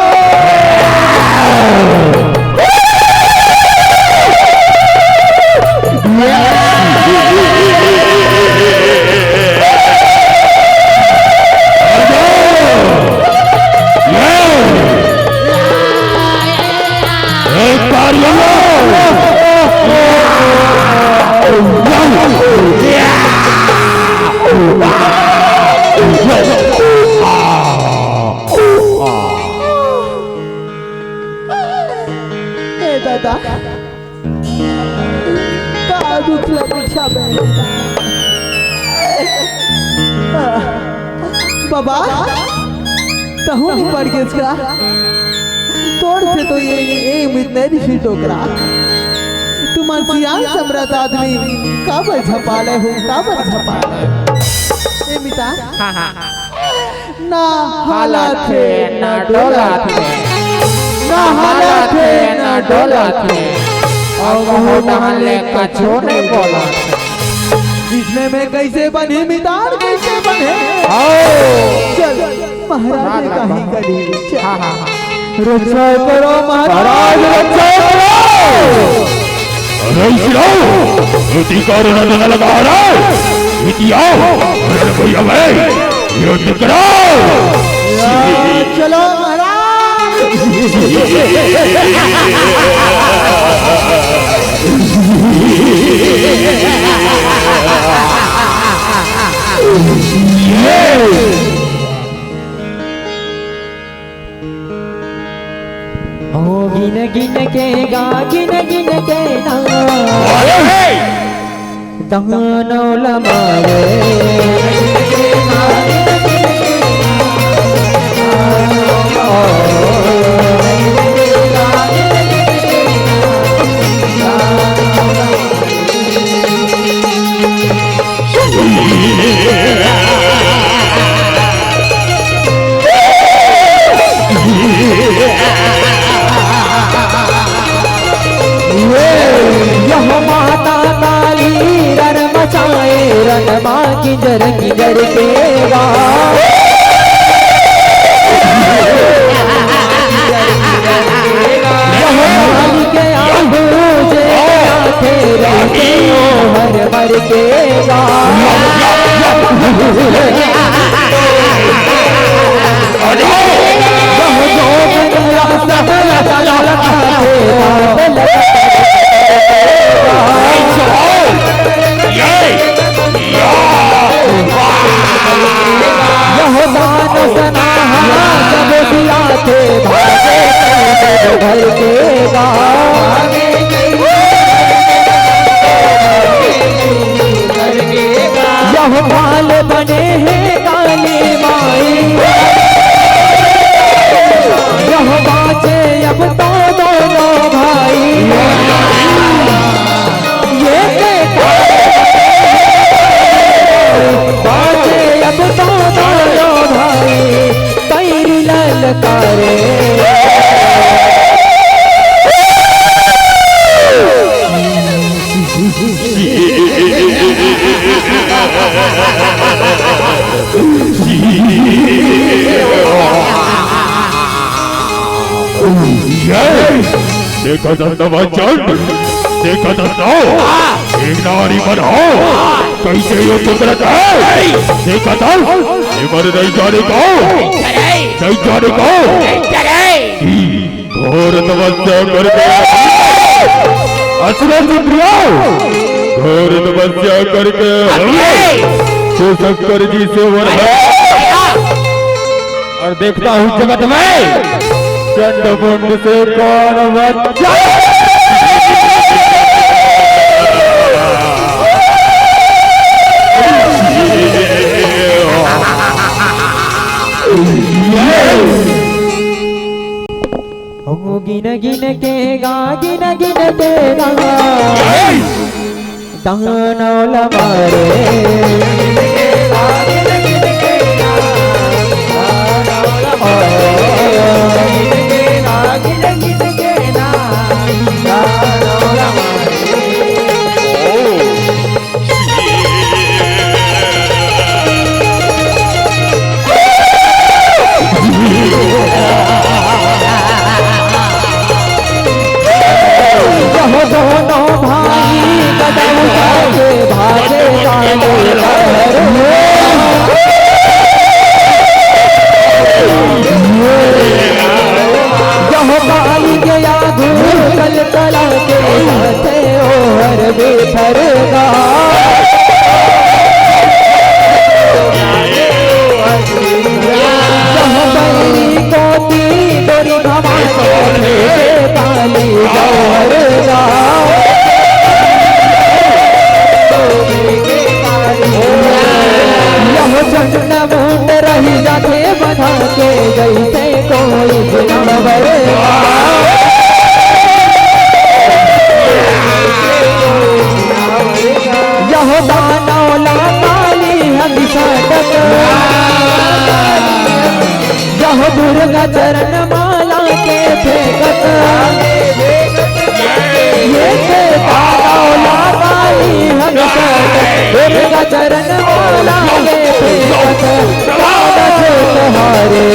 ए दादा, का दुख ला बिछा बे? बाबा, तहूँ निपट गेस का? तोर से तो ये, ये उम्मीद नहीं रही डोकरा। तुमन सियान समरथ आदमी काबर झपाले हो, काबर झपाले? ए मिता, हाँ, हाँ। ना हालत हे, ना डोलत हे, ना हालत हे, ना डोलत हे, अउ कहूँ डहर ले कछु नहीं बोलत हे। इसने में कैसे बनी मितान, कैसे बने? आओ। चल, महाराज ने कहीं करी। चल। हाँ, हाँ, हाँ। रक्षा करो महाराज। महाराज, रक्षा करो। अरे इसरो, धोती का रण लगा रहा है। मितिया, रण भैया भाई, युद्ध करो। या, चलो महाराज। हो गिन गिन के गा, गिन गिन के ना। अरे हे! दहनो लमारे। ये यह माता काली रण मचाए, रण मा किंजर किंजर के गा। देखत हस नवा चंड, देखत हस ना, एक नारी मन हो, कइसे ये कुदरत हे, देखत हस, एमन नइ जाने का, नइ जाने का, कि घोर तपस्या करके, असुर सुंदरिया, घोर तपस्या करके, शिव शंकर जी से वर है। और देखता हूँ जगत में चंड मुंड से कौन बचा। हो गिन गिन के गा, गिन गिन के गा, दानव ल मारे। जहो दोनों भाई कदम उठा के भागे जाने लगे। जहो काली के आगू कल कला के साथे ओहर बिफर गा। जहो बैरी कोती डोरी घमा के फेंके काली जौहर गा। यहो चंड मुंड रहि जाथे बंधा के जइसे कोई जानवर। यहो दानव ला काली हंस टक। यहो दुर्गा चरण माला के फेंकत। ये के दानव ला काली हंस टक। दुर्गा चरण माला के फेंकत। पाद छू तुम्हारे।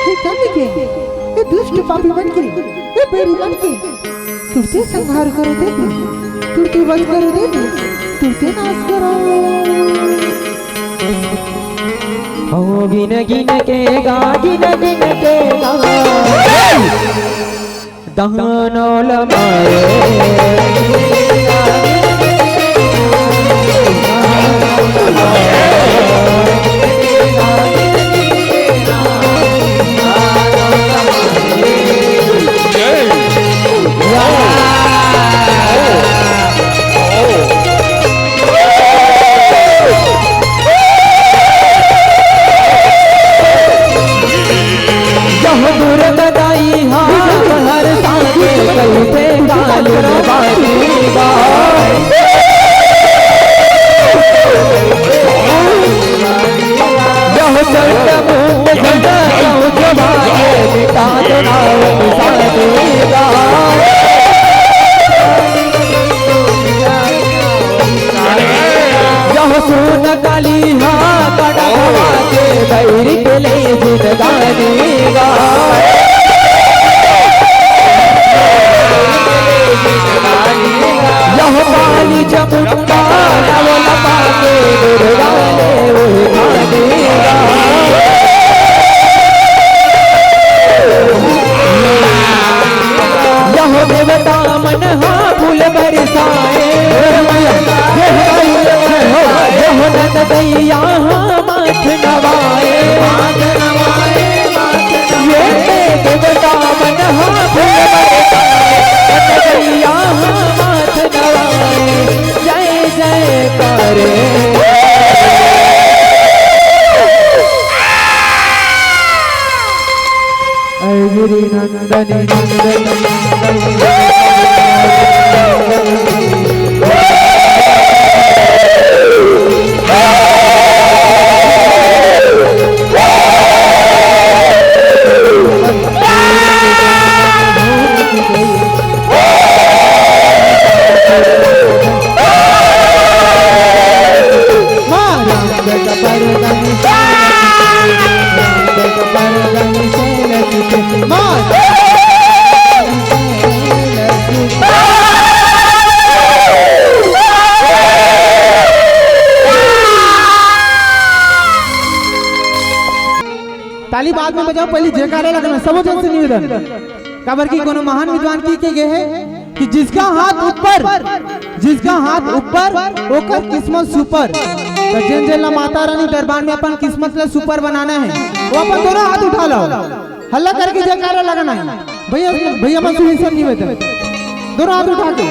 हे कलि के, हे दुष्ट पापी मन के, हे बैरी मन के, तुरते संहार करो देवी, तुरते वध करो देवी, तुरते नाश करो। हो गिन गिन के गा, गिन गिन के गा। दानव ल मारे। जहो दुर्गा दाई हा हर साथे कहिथे काली बाती बा। जहो चंड मुंड जटा कहूँ जबाए मिटा दो नाम साथी बा। यह सुन काली हा कड़वा के बैरी के ले जिंदगानी गा। यह काली चामुंडा नव लपा के दुर्गा ले उठानी गा। यह देवता मन हा फूल बरसाए। यह नंद दैया हा माथ नवाए। ये देवता मन हा फूल बरसाए। नंद दैया हा माथ नवाए। जय जय करे। ऐ गिरि नंदनी नंदनी नंदनी। बाद में बजाओ, पहली जयकारा लगाना, सबो झन से निवेदन। काबर कि कोनो महान विद्वान कहि के गे हे कि जिसका हाथ ऊपर, जिसका हाथ ऊपर, ओकर किस्मत सुपर। त जेन जेन ला माता रानी दरबार में अपन किस्मत ला सुपर बनाना हे, वो अपन दोनों हाथ उठा लो, हल्ला करके जयकारा लगाना हे। भैया, भैया मन से विनती निवेदन, दोनों हाथ उठा के।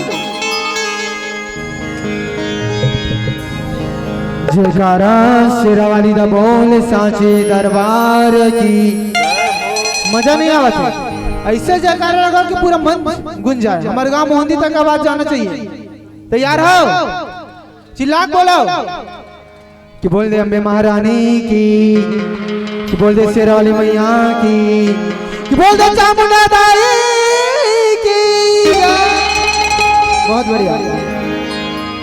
जयकारा शेरावाली दा बोल, सांची दरबार की। मजा नहीं आवत हे, ऐसे जयकारा लगाओ कि पूरा मंच गूंज जाए। हमारे गांव मोहंदी तक आवाज जाना चाहिए। तैयार हो? चिल्ला के बोलो। कि बोल दे अम्बे महारानी की, कि बोल दे शेरावाली मैया की, कि बोल दे चामुंडा दाई की। बहुत बढ़िया।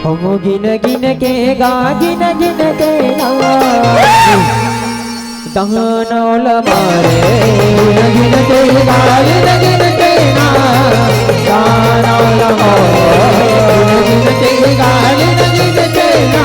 हम गिन गिन के गा, गिन गिन के गा। दहन ओला मारे, गिन गिन के गा, गिन गिन के गा। दहन ओला मारे, गिन गिन के गा, गिन गिन के गा।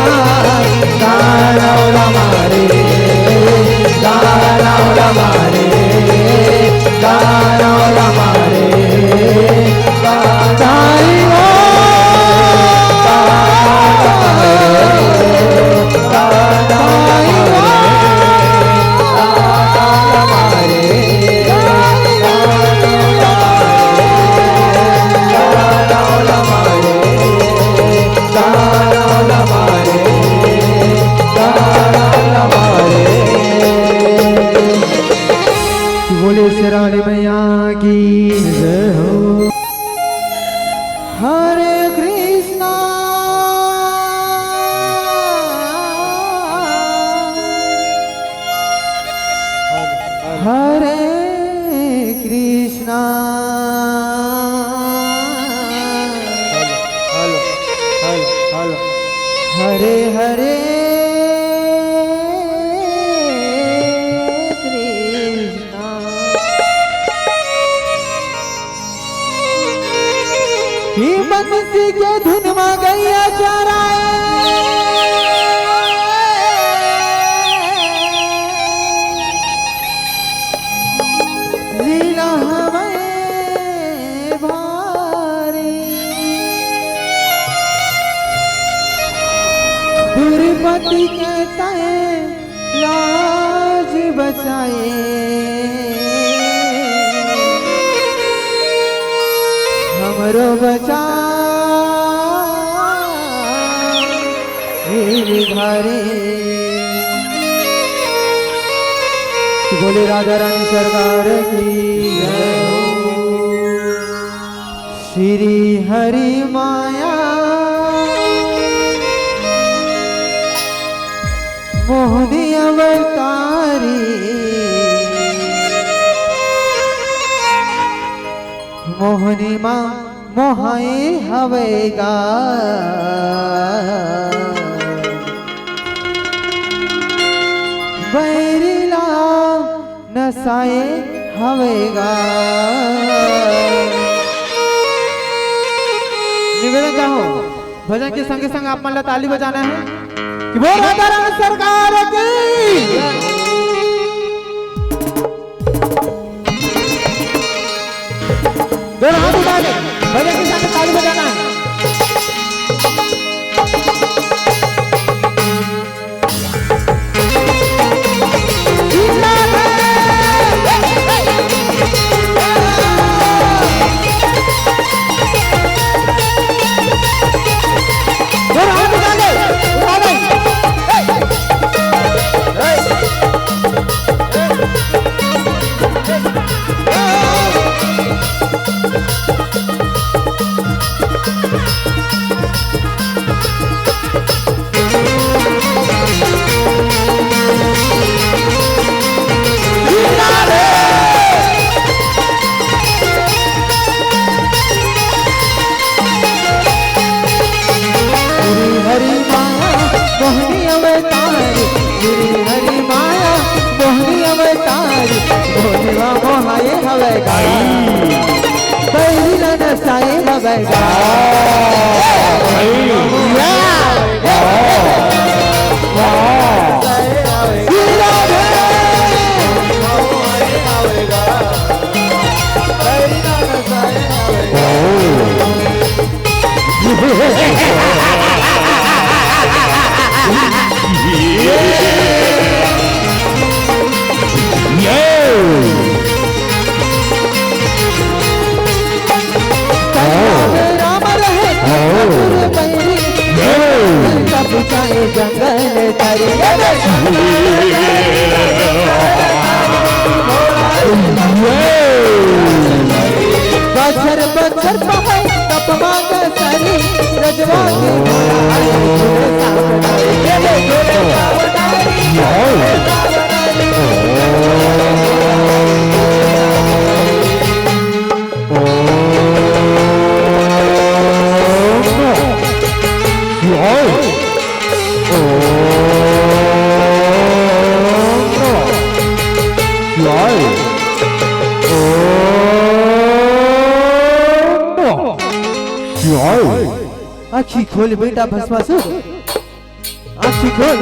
बोले शेरावाली मैया की जय हो। हरे कृष्णा, हरे कृष्णा, हरे हरे कृष्णा। कि बंसी के धुन म गैया चराए, लीला हवय भारी। दुर्मति के तय लाज बचाए, हमरो बचा हे रे भारी। बोले राधा रानी सरकार की जय हो। श्री हरि माया मोहनी अवतारी, मोहनी मा मोहाए हवय गा। बैरी ला नसाए हवय गा। निवेदन चाहो, भजन के संगे संग आप मन ला ताली बजाना हे कि बोल राधा रानी सरकार की। दोनों हाथ उठा के भजन के साथ ताली बजाना है। दोनों हाथ उठा के, उठा के। श्री हरि माया मोहनी अवतारी, श्री हरि माया मोहनी अवतारी, मोहनवा मोहाए हवय गा। बैरी ला नसाए हवय गा। श्री राधे। राम रहे ठाकुर बैरी, सब जाए जंगल तरी। बछर बछर पहाड़ तप मांग सरी, रजवा के भोला आए झूले सावनारी। आँखी खोल बेटा भस्मासुर, आँखी खोल।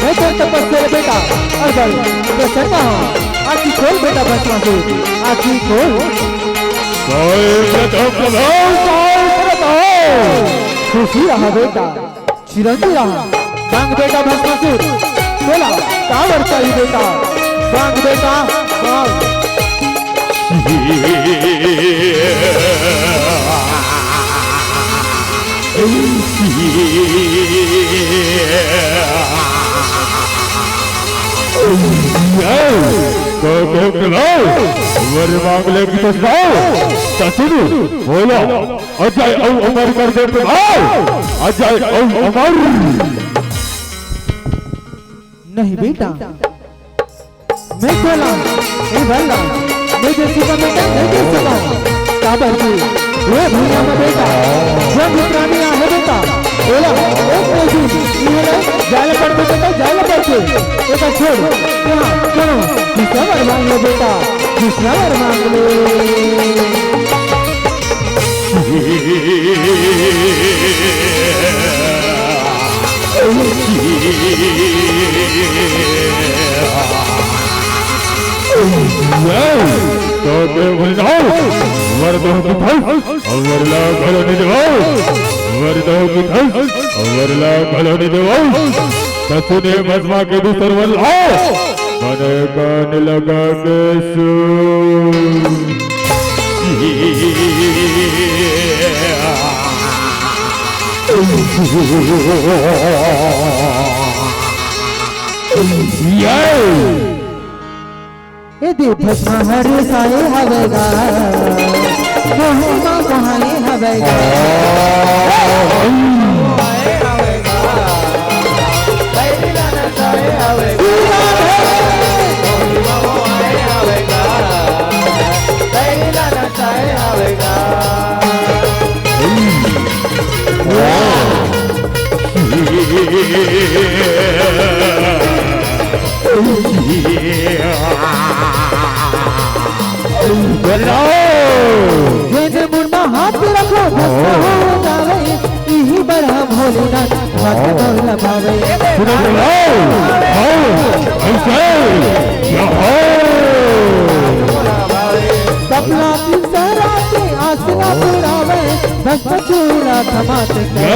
मैं तोर तपस्या रे बेटा, अगर प्रसन्न हो, आँखी खोल बेटा भस्मासुर, आँखी खोल। जय प्रताप प्रभु, जय प्रताप। खुशी रहा बेटा, चिरंजी रहा। मांग बेटा भस्मासुर, बोला, कावर चाहिए बेटा? मांग बेटा, मांग। तो देख लो, वर मांग ले की तो सुनाओ, ससुर बोलो, अजय औ अमर कर दे प्रभु, अजय औ अमर। नहीं बेटा, मैं तोला, ए भल्ला, मैं जैसी का बेटा, मैं जैसी का। काबर की, ए भुइयां में बेटा, जब प्राणी आहे बेटा, बोला, एक कोई भी, ये ले, जाल पर बेटा, जाल पर के, एक छोड़, क्या, सुनो, दूसरा वर मांग लो बेटा, दूसरा वर मांग लो। तो देव बलिदान, वर दो की फल, और वर ला घलो नहीं देवाओ, वर दो की फल, और वर ला घलो नहीं देवाओ। ससुने भस्मा के दूसर वर लाओ, मन कान लगा के सु। ये दे भस्म हर साए हवेगा, मोहिमा कहाए हवेगा। जेन मुंडा हाथ रखो, भस्म हो जावे, इही बर हम भोलेनाथ, भक्त मोर लभावे। सुनो बोलो, हो, ऐसे, या हो। कपला तीसरा के आसना पुरावे, भस्म चूड़ा थमात के।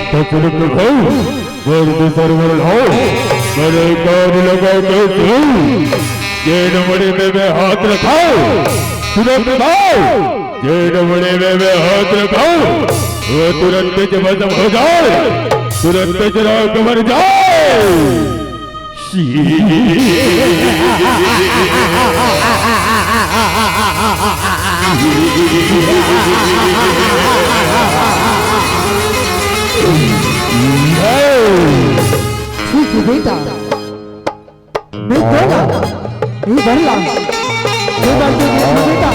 तो चलो तो भाई, वर्दी सरवर लाओ, मेरे कान लगा के सुन, जेन मुड़ी में मैं हाथ रखाओ, सुनो तो भाई, जेन मुड़ी में मैं हाथ रखाओ, वो तुरंत जब भस्म हो जाए, तुरंत जला के मर जाए। ठीक है बेटा, मैं तोला, ये भरला, ये बात तो देखो बेटा,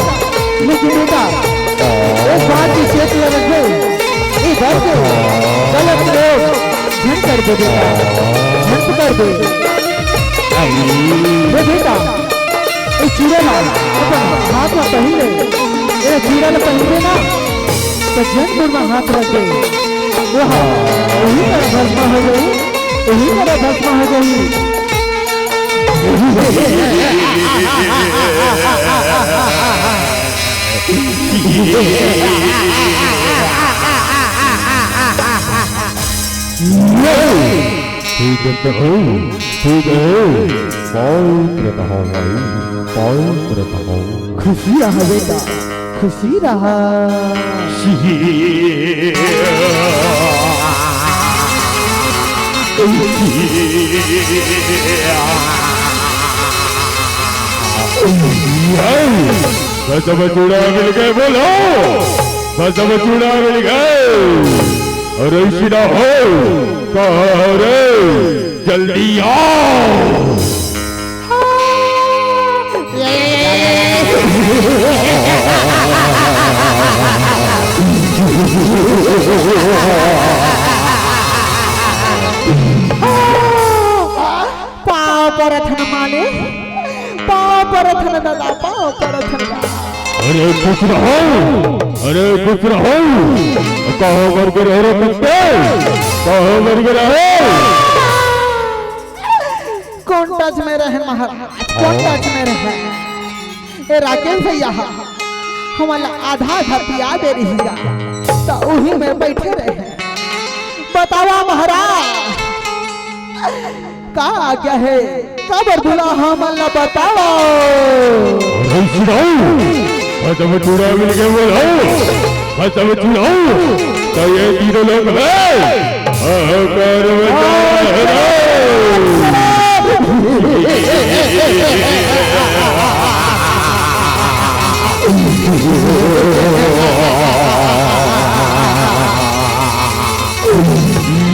लेकिन बेटा, एक बात की चेत लग गई, ये बात को गलत प्रयोग झन कर दे बेटा, झन कर दे। ये बेटा, ये चूड़ा ला अपन हाथ में पहन ले, ये पहले ना, तो जौनपुर में हाथ रख दे, वो हा-, वही तरह भस्म हो गई, वही तरह भस्म हो गई। ठीक है, ठीक है। पवित्र रहा भाई, पवित्र रहा। खुशी रहा बेटा, खुशी रहा। बस अब चूड़ा मिल गए, बोलो, बस अब चूड़ा मिल गए। अरे शिरा हो, कहाँ रे? जल्दी आओ। पाँव परत हन माले, पाँव परत हन दादा, पाँव परत हन दादा। अरे खुश रहो, अरे खुश रहो। कहाँ मर के रह रहे कुत्ते, कहाँ मर के रहे? कौन टच में रहे महाराज, कौन टच में रहे? ए राकेश भैया, हमला आधा आधा पिया दे रही गा, तो उही में बैठे रहे। बतावा महाराज, का आज्ञा हे? काबर बुला हमन ला बताओ। अरे सुनाओ, खत्म चूड़ा मिल गए बोलो, खत्म चूड़ा, तो ये तीनों लोग हैं, हाहाकार मचा है।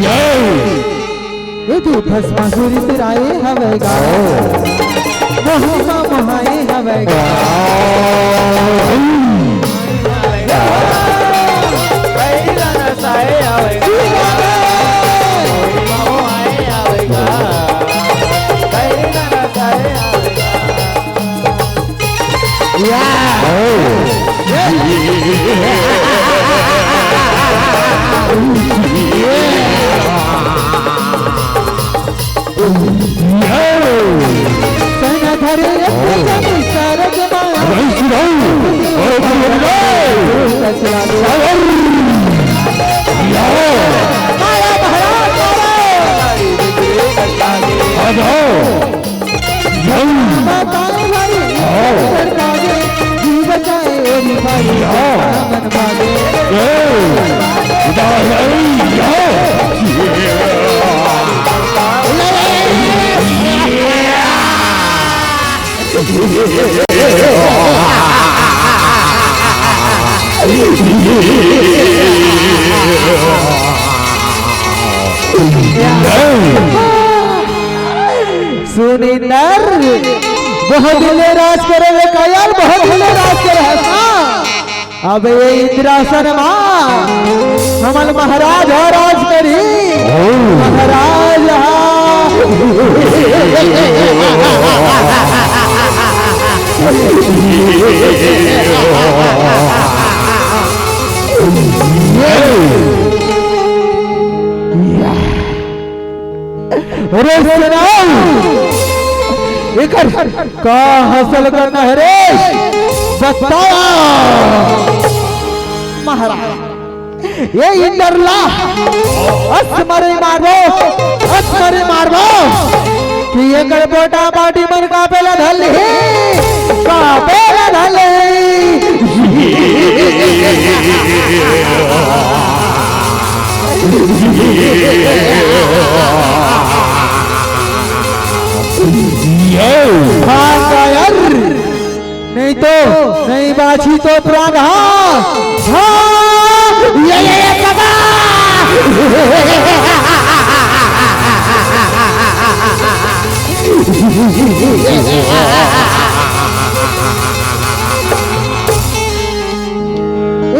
ये ये तू भस्मासुर इतराए हवे गा। महिमा महाए हवे गा। या। सुनिंदर, बहुत दिन ले राज करे ले कायल, बहुत दिन ले राज करे हस ना। अब ये इंद्रासन मा हमन महाराज ह राज करी। महाराज ह। अरे सुनाओ, एकर का हासिल करना है रे? बताओ महाराज। ये इंदर ला असमरे मारबो, असमरे मारबो कि एकर बोटा बाटी मन कापेला धरली, कापेला धरली। हाँ, कायर। नहीं तो, नहीं बाची तो प्राण हा। हाँ, ये, ये, ये, दादा।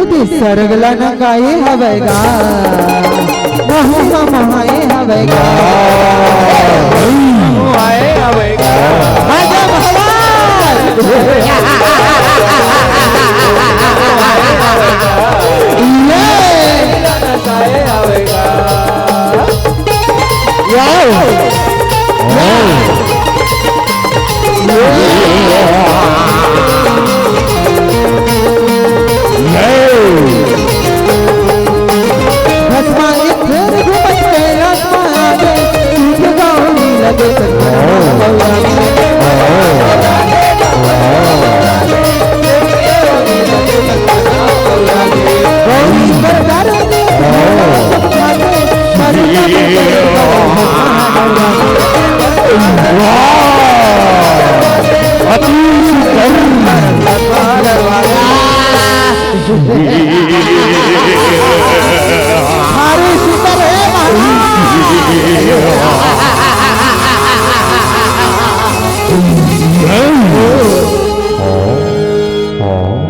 उदी सरगला नंगाई हवेगा, महुआ महाई हवेगा। आजा महाराज। भारी सुंदर हे महाराज।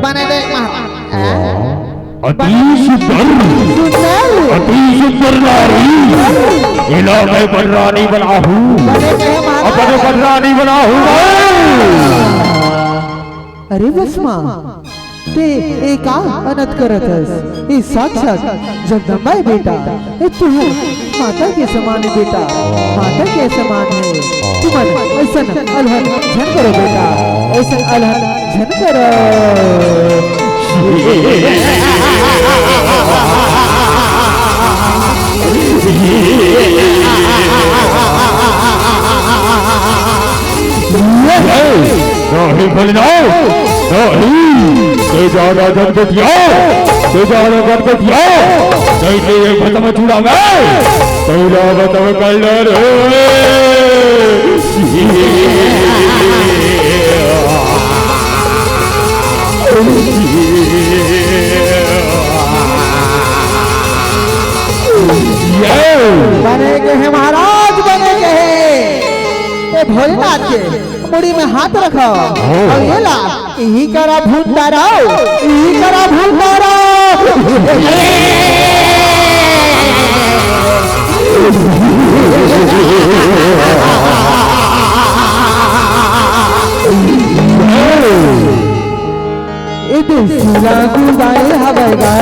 बने देख महाराज। अति सुंदर, सुंदर। अति सुंदर नारी। एला मैं बनरानी बनाहूँ। बने देख महाराज। अपन बनरानी बनाहूँ। अरे भस्मा, ते ए का अनत करत हस? ए साक्षात जगदम्बा हे बेटा, ए तुहर माता के समान हे बेटा, माता के समान हे। तुमन अइसन अलहन झन करो बेटा, अइसन अलहन झन करो। नहीं भोलेनाथ, नहीं। तैं जादा गणपतिया, तैं जादा गणपतिया, नहीं तो ये भस्म चूड़ा में, तैं जादा तब कर ले रे। बने के हे महाराज, बने के हे। ए भोलेनाथ के मुड़ी में हाथ रखव। हाँ। अउ एला इही करा भूत तारव, इही करा भूत तारव। ए देसिला गुदाए हवय गा,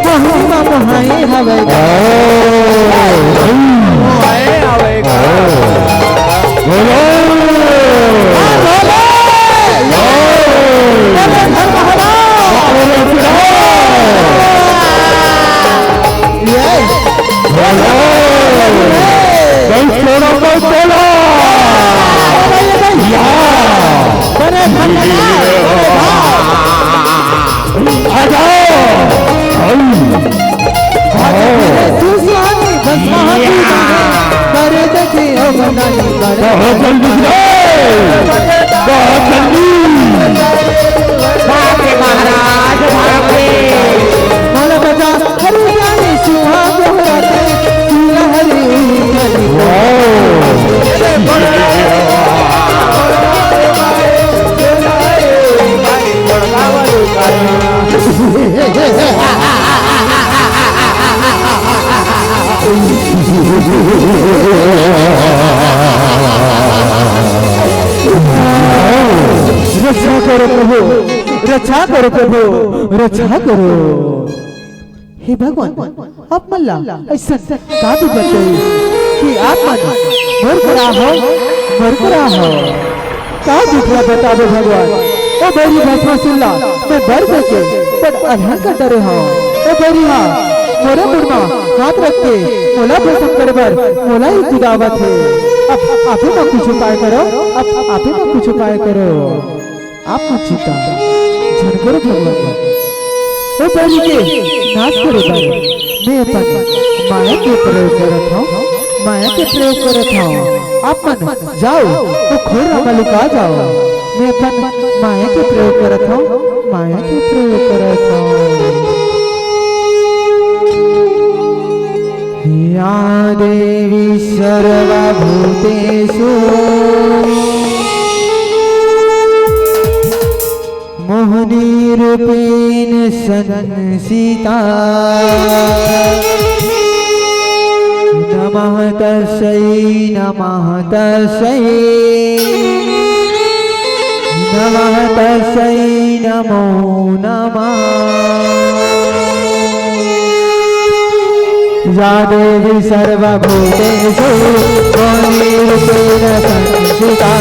कहूँ म मोहाए हवय गा। मोहाए हवय गा। बोलो। बोलो। बोलो। बोलो। बोलो। ये। बोलो। भाई छोड़ो, भाई छोड़ो। या। अरे भगवान, अरे भगवान। आ जाओ। आओ। बहुत जल्दी रे। बहुत जल्दी। बाप रे महाराज, बाप रे। माला बजा, हरि जाने सुहाग राते, सुरहरि हरि। रक्षा करो प्रभु, रक्षा करो प्रभु, रक्षा करो। हे भगवान, आप मन ला अइसन का दुख बताई कि आप मन मोर करा हो, मोर करा हो। का दुख ला बताबो भगवान? ओ बैरी भस्मासुर ला मैं बर देके बड़ अलहन कर डरे हंव। ओ बैरी हा मोरे मुड़ मा हाथ रख के मोला भस्म करे बर मोला ही कुदावत हे। अब आपे मा कुछ उपाय करो, अब आपे मा कुछ उपाय करो। आप मन चिंता झन करो भगवान। ओ बैरी के नाश करे बर मैं अपन माया के प्रयोग करत हंव, माया के प्रयोग करत हंव। आप मन जाओ, ओ खोर मा लुका जाओ। मैं अपन माया के प्रयोग करत हंव, माया के प्रयोग करत हंव। या देवी सर्वभूतेषु मोहिनी रूपेण संस्थिता। नमः तस्यै, नमः तस्यै, नमः तस्यै नमो नमः। या देवी सर्वभूतेषु मोहिनी रूपेण संस्थिता।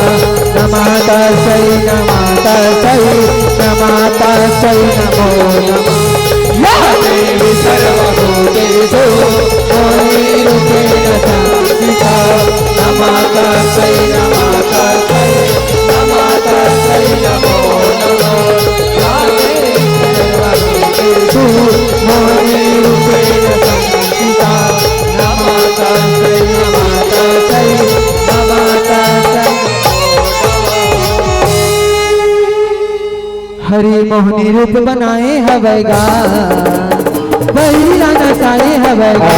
नमः तस्यै, नमः तस्यै, नमः तस्यै नमो नमः। या देवी सर्वभूतेषु मोहिनी रूपेण संस्थिता। नमः तस्यै, नमः तस्यै, नमः तस्यै नमो नमः। या देवी सर्वभूतेषु मोहिनी रूपेण संस्थिता। नमः तस्यै, नमः तस्यै, नमः तस्यै नमो नमः। अरे मोहनी रूप बनाए हवय गा, बहिरी ला नचाए हवय गा।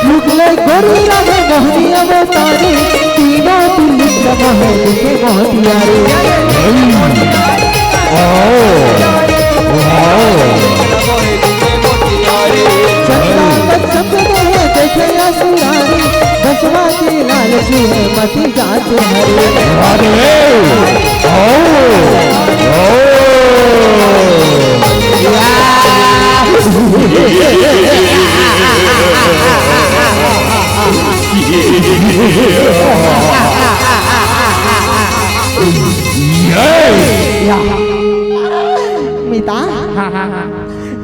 भुकले गोरी लगे मोहनी अवतारी, तीनों त्रिलोक मोहे दिखे मोतिया रे। चंदा बच्चन देखे असुरारी, बसवा के लालची है मती जात हरे। मिता, हाँ, हाँ, हाँ।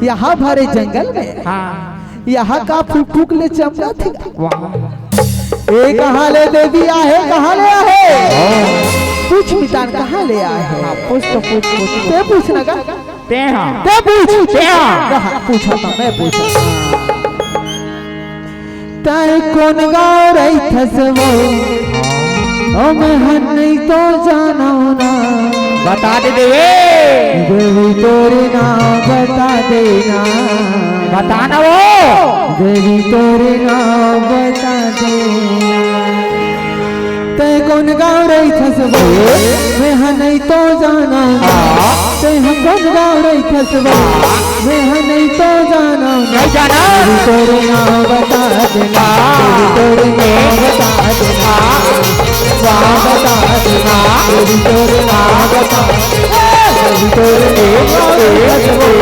यहाँ भरे जंगल में, हाँ। यहाँ का फुकफुक ले चमका थे। वाह। ए, कहाँ ले देवी आहे, कहाँ ले आहे? पूछ मितान, कहाँ ले आहे? हाँ, पूछ तो पूछ, पूछ। ते पूछ ना का? ते हाँ। ते पूछ। ते हाँ। कहाँ? पूछा था, मैं पूछा। तै कोन गाँव रहिथस वो? ओ मैं हन नहीं तो जानव ना। बता दे देवे। देवी तोरे नाम बता देना। बता ना वो। देवी तोरे नाम बता देना। तै कोन गाँव रहिथस वो? मैं हन नहीं तो जानव ना। तै ह कोन गाँव रहिथस वो? मैं ह नहीं तो जानव ना। नहीं जानव। देवी तोरे नाम बता देना। देवी तोरे नाम बता देना। नाम बता देना। देवी तोरे नाम बता देना। देवी तोरे नाम बता देना।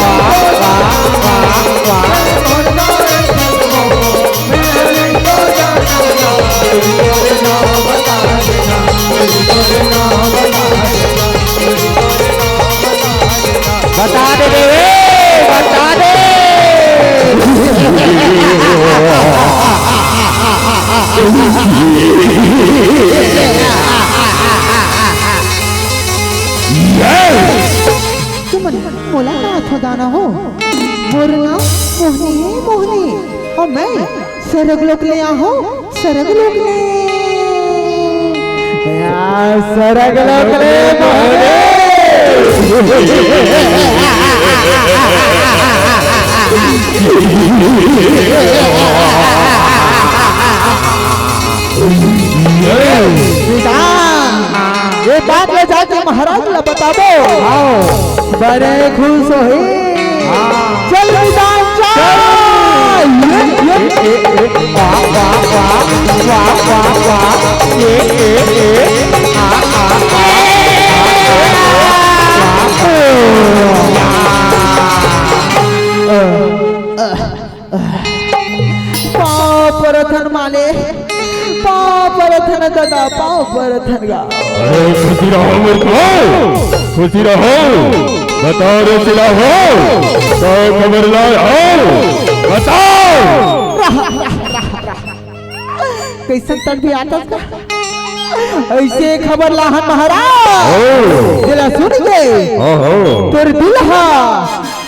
वाह, वाह, वाह, वाह। बता दे देवे, बता दे। तुमन मोला का अथो दाना हो? मोर नाम मोहनी हे, मोहनी। अउ मैं सरग लोक ले आहों, सरग लोक ले। या, सरग लोक ले मोहनी। बेटा, ये बात ले जाके महाराज ला बताबो। हाँ। बड़े खुश होही। हाँ। चल मैदान चल। चल। ये, ये, ए, ए, ए, वाह, वाह, वाह, वाह, वाह, वाह। ए, ए, ए, आ, आ, आ, आ, आ, आ, आ। पाँव परथन माले, पाँव परथन दादा, पाँव परथन गा। अरे खुशी रहो मूर्ख हो, खुशी रहो। बताओ रे सिला हो, बताओ खबर लाए हो, बताओ। कइसन तक भी आतस का? अइसे खबर लाहन महाराज। ओ। जेला सुन के ओहो। तोर दिल हा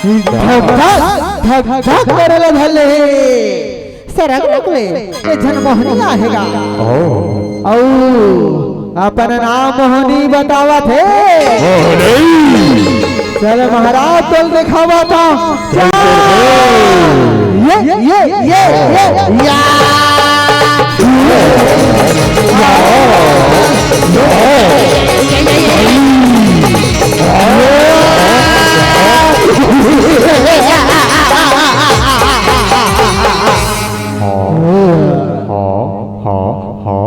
धक धक, धक धक करे ला धर ले। सरग लोक ले, ए झन मोहनी आहे गा। ओ। अउ अपन नाम मोहनी बतावत हे। मोहनी। चल महाराज, तोल देखावा था। चल, चल, चल। ये, ये, ये, ये, या। हाँ, हाँ, हाँ, हाँ।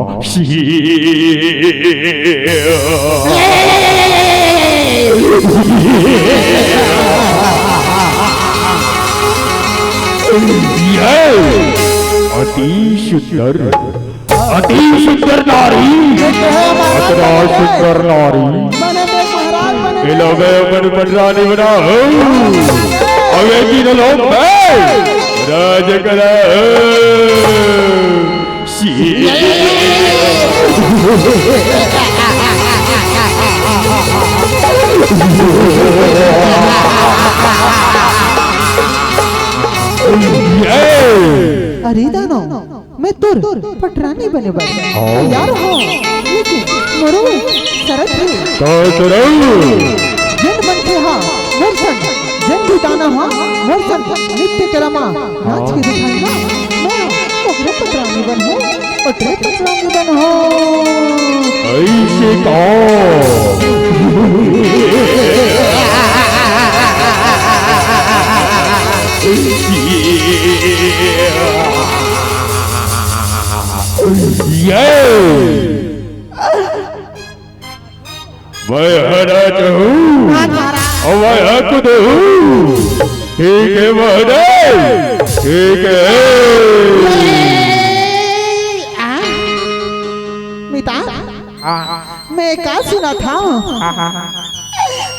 अति सुंदर, अति सुंदर नारी, अतना सुंदर नारी। ए लोगे मन पटरानी बना हो। अबे तीनों लोग बे, राज करा। शी- ये। अरे दानव, मैं तोर पटरानी बने बर हाँ। तैयार हूँ, लेकिन मोरो शरत हे। का शरत? जेन मनखे हा मोर संग, जेन भी दानव हा मोर संग नृत्य कला मा नाच के दिखाही ना, मैं ओकरे पटरानी बनहूँ, ओकरे पटरानी बनहूँ। ऐसे का? ये। मैं हरा चाहूँ। हाँ, महाराज। और मैं हक दे हूँ। ठीक है, महाराज। ठीक है। आ? मिता? हाँ, हाँ। मैं का सुना था? हाँ, हाँ, हाँ।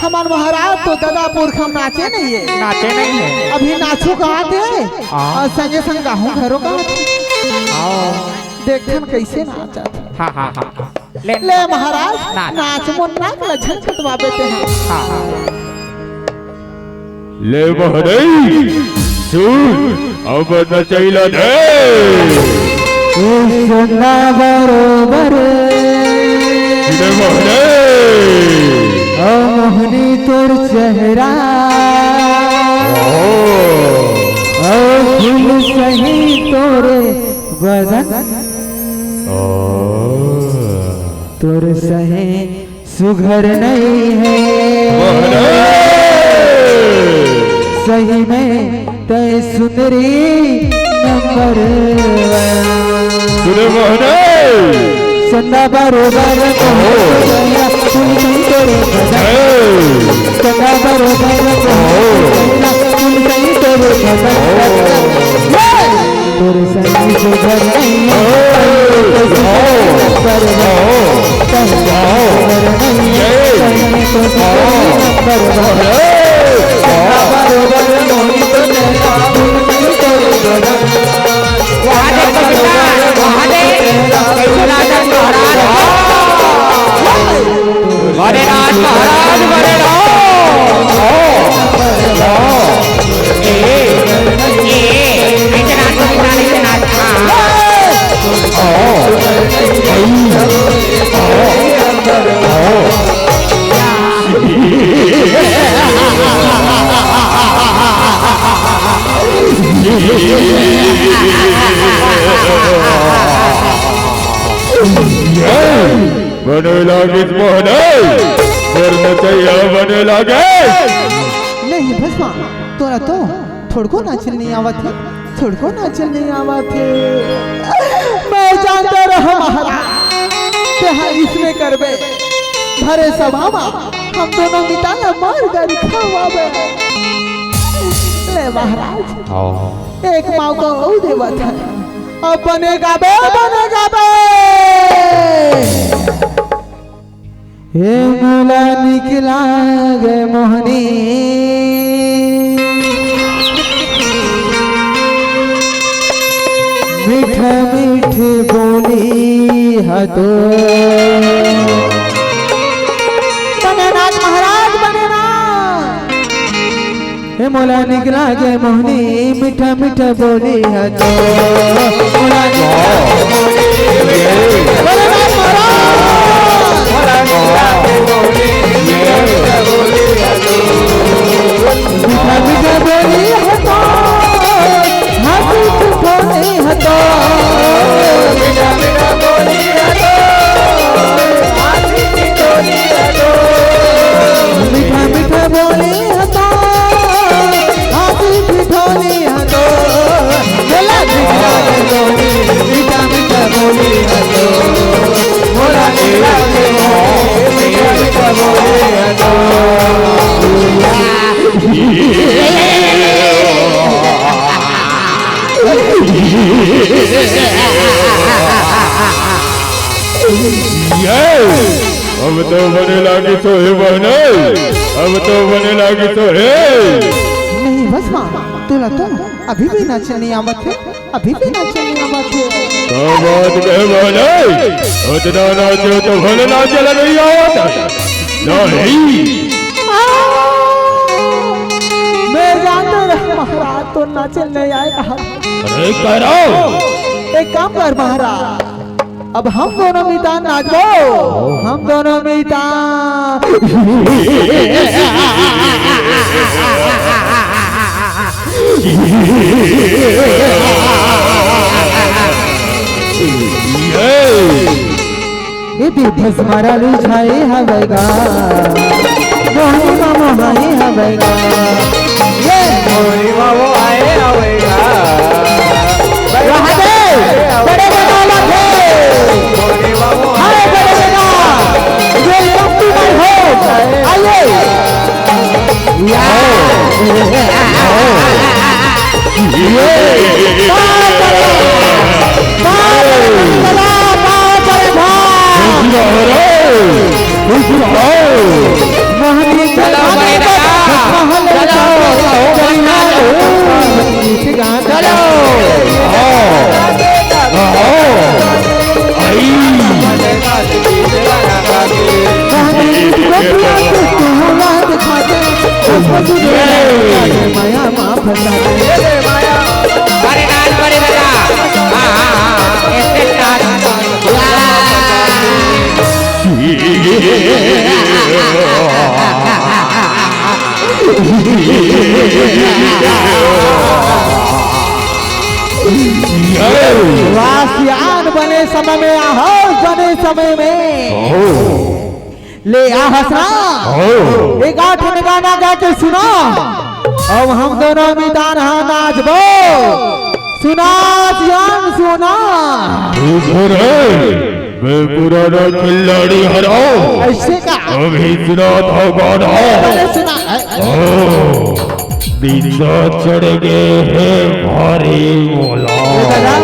हमार महाराज तो ददा पुरखा नाचे नहीं है। नाचे नहीं है। अभी नाचो कहा थे? हाँ। और संगे संग गाहूँ घरो कहा थे? हाँ। देखन कैसे नाचा था। हाँ, हाँ, हाँ, हाँ। ले। ले महाराज, नाच। नाच मोर नाक ल झन कटवा देते हैं। हाँ, हाँ। ले महरई, सुन, अब नचैला दे। ए सोना बरोबर। ले महरई। ओ मोहनी तोर चेहरा। ओ। ओ फूल सही तोर बदन। ओ। तोर सही सुघर नहीं है। वाह रे। सही में तय सुंदरी नंबर वन। सुने मोहने। चंदा बरोबर मोहन गया, फूल नहीं तोरे बदन। ए। चंदा बरोबर मोहन गया, फूल नहीं तोरे बदन। तोर सही सुघर नहीं है। भोलेनाथ महाराज, भोलेनाथ। ए, ए, ऐसे नाच, ऐसे नाच, ऐसे नाच। हाँ। बने लागिस मोहने, मोर नचैया बने लागिस। नहीं भस्मा, तोरा तो थोड़को नाचल नहीं आवत हे, थोड़को नाचल नहीं आवत हे। मैं जानता रहा महाराज, तेहा इसने करबे। भरे सभा मा हम दोनों मिताला मार गारी खवाबे। ले महाराज, हाँ। एक मौका अउ देवत हे। अब बने गाबे, बने गाबे। हे मोला निकला गे मोहनी, मीठा मीठ बोली हा तो। बने नाच महाराज, बने नाच। हे मोला निकला गे मोहनी, मीठा मीठा बोली हा तो। मोला निकला गे मोहनी, मीठा मीठा बोली हा तो। मीठा मीठा बोली हा तो। हाँसी ठिठोली हा तो। मीठा मीठा बोली हा तो। मीठा मीठा बोली हा तो, हाँसी ठिठोली हा तो, बोला मीठा मीठा बोली हा तो, बोला मीठा मीठा बोली हा तो। ये! अब तो बने लागिस हे बहनोई, अब तो बने लागिस हे। नहीं भस्मा, तोला तो अभी भी नाचे नहीं आवत हे, अभी भी नाचे नहीं आवत हे। का बात कहे वाले? अतना नाचे तो भले नाचे ल नहीं आवत। नहीं। मैं जानते रहे महाराज, तो नाचे नहीं आए कहा। अरे कह रहा हूँ। एक काम कर महाराज, अब हम दोनों मितान नाचबो, हम दोनों मितान। ये दे भस्मारा लुझाए हवैगा, मोहनी मा मोहाए हवैगा। ये मोहनी मा मोहाए हवैगा। रहा दे, बड़े बड़ा लगे। हाय बड़े बड़ा, welcome to my home। आइए। या। ये। बाप रे। बाप रे, बाप रे, बाप रे, बाप। खुश रहो, खुश रहो। मोहनी चलो, चलो, भाई दादा। चलो, चलो, चलो। चलो। आओ। आओ। आई। मोहनी चलो, चलो। माया माफ कर दे। अरे नाच बड़ी मजा। हाँ, हाँ, हाँ, हाँ। एक, एक नाच। वाह। वाह, सियान बने समय में, आहो, बने समय में। ले आ हसना। हो। एक आठ ठन गाना गा के सुना। अब हम दोनों मितान हा नाचबो। सुना सियान सुना। इधर है, मैं पुराना खिलाड़ी हराओ। ऐसे का? अभी सुना था गाना। अरे सुना। ओ, निंदा चढ़ गए हैं भारी मोला। ये दादा।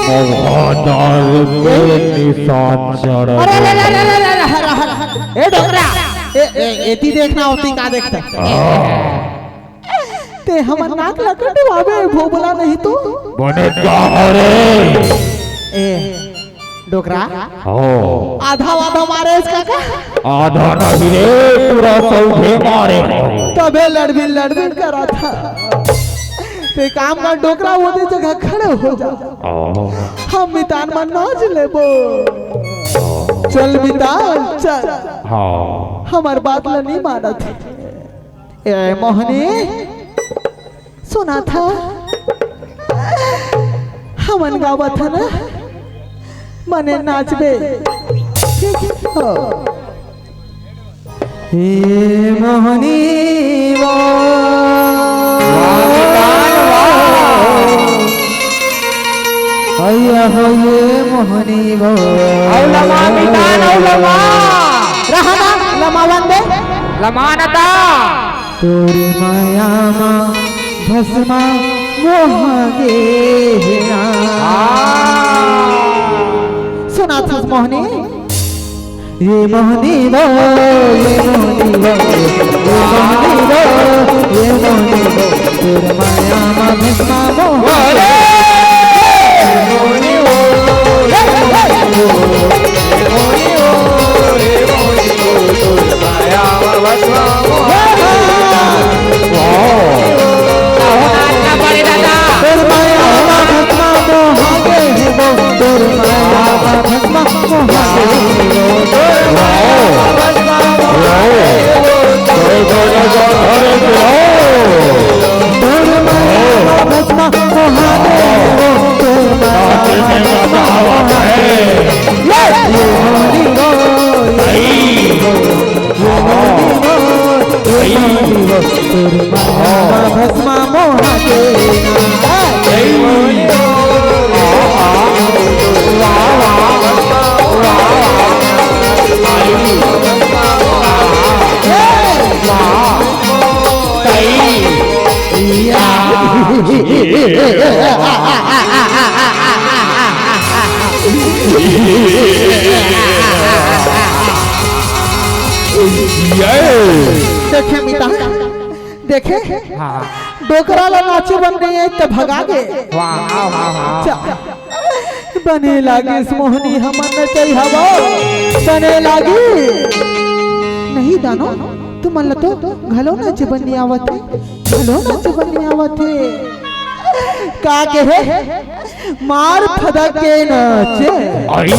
मौहादार पे निशान चढ़ अरे, अरे, गए। अरे, अरे, अरे, अरे, अरे, अरे। ए डोकरा, ए, ए, एती देखना होती का देखता? हाँ। ते हमर नाक ला कटवाबे, भोबला नहीं तो। बने का रे? ए, डोकरा। हो। आधा वाधा मारे इसका का? आधा नहीं रे, पूरा सौंफे मारे हो। तबे लड़बिन लड़बिन करा था। ते काम कर डोकरा, वो दे जगह खड़े हो जा। ओ। हम मितान मन नाच लेबो। चल मितान, चल। हाँ। हमर बात ला नहीं मानत। ए मोहनी, सुना था, हमन गावत हन, मने नाचबे। ठीक हो। ए मोहनी वो। अइया हो ये मोहनी वो। औ लमा मितान, औ लमा। रहा ना, लमावन दे। लमानता। तोर माया मा भस्मा मोहा गे हे ना। हाँ। सुना था मोहनी। ये मोहनी वो, ये मोहनी वो, ये मोहनी वो, ये मोहनी वो, तोर माया मा भस्मा मोहा गे। देखे मिता, देखे? हाँ। डोकरा ला नाचे बर नइ आय त भगा गे। वाह, वाह, वाह, वाह। चा-, बने लागिस मोहनी हमर नचई हवा, बने लागिस। नहीं दानो, तुमन ला तो घलो नाचे बर नइ आवत हे, घलो नाचे बर नइ आवत हे। का कहे? मार फदक के नाचे। आई।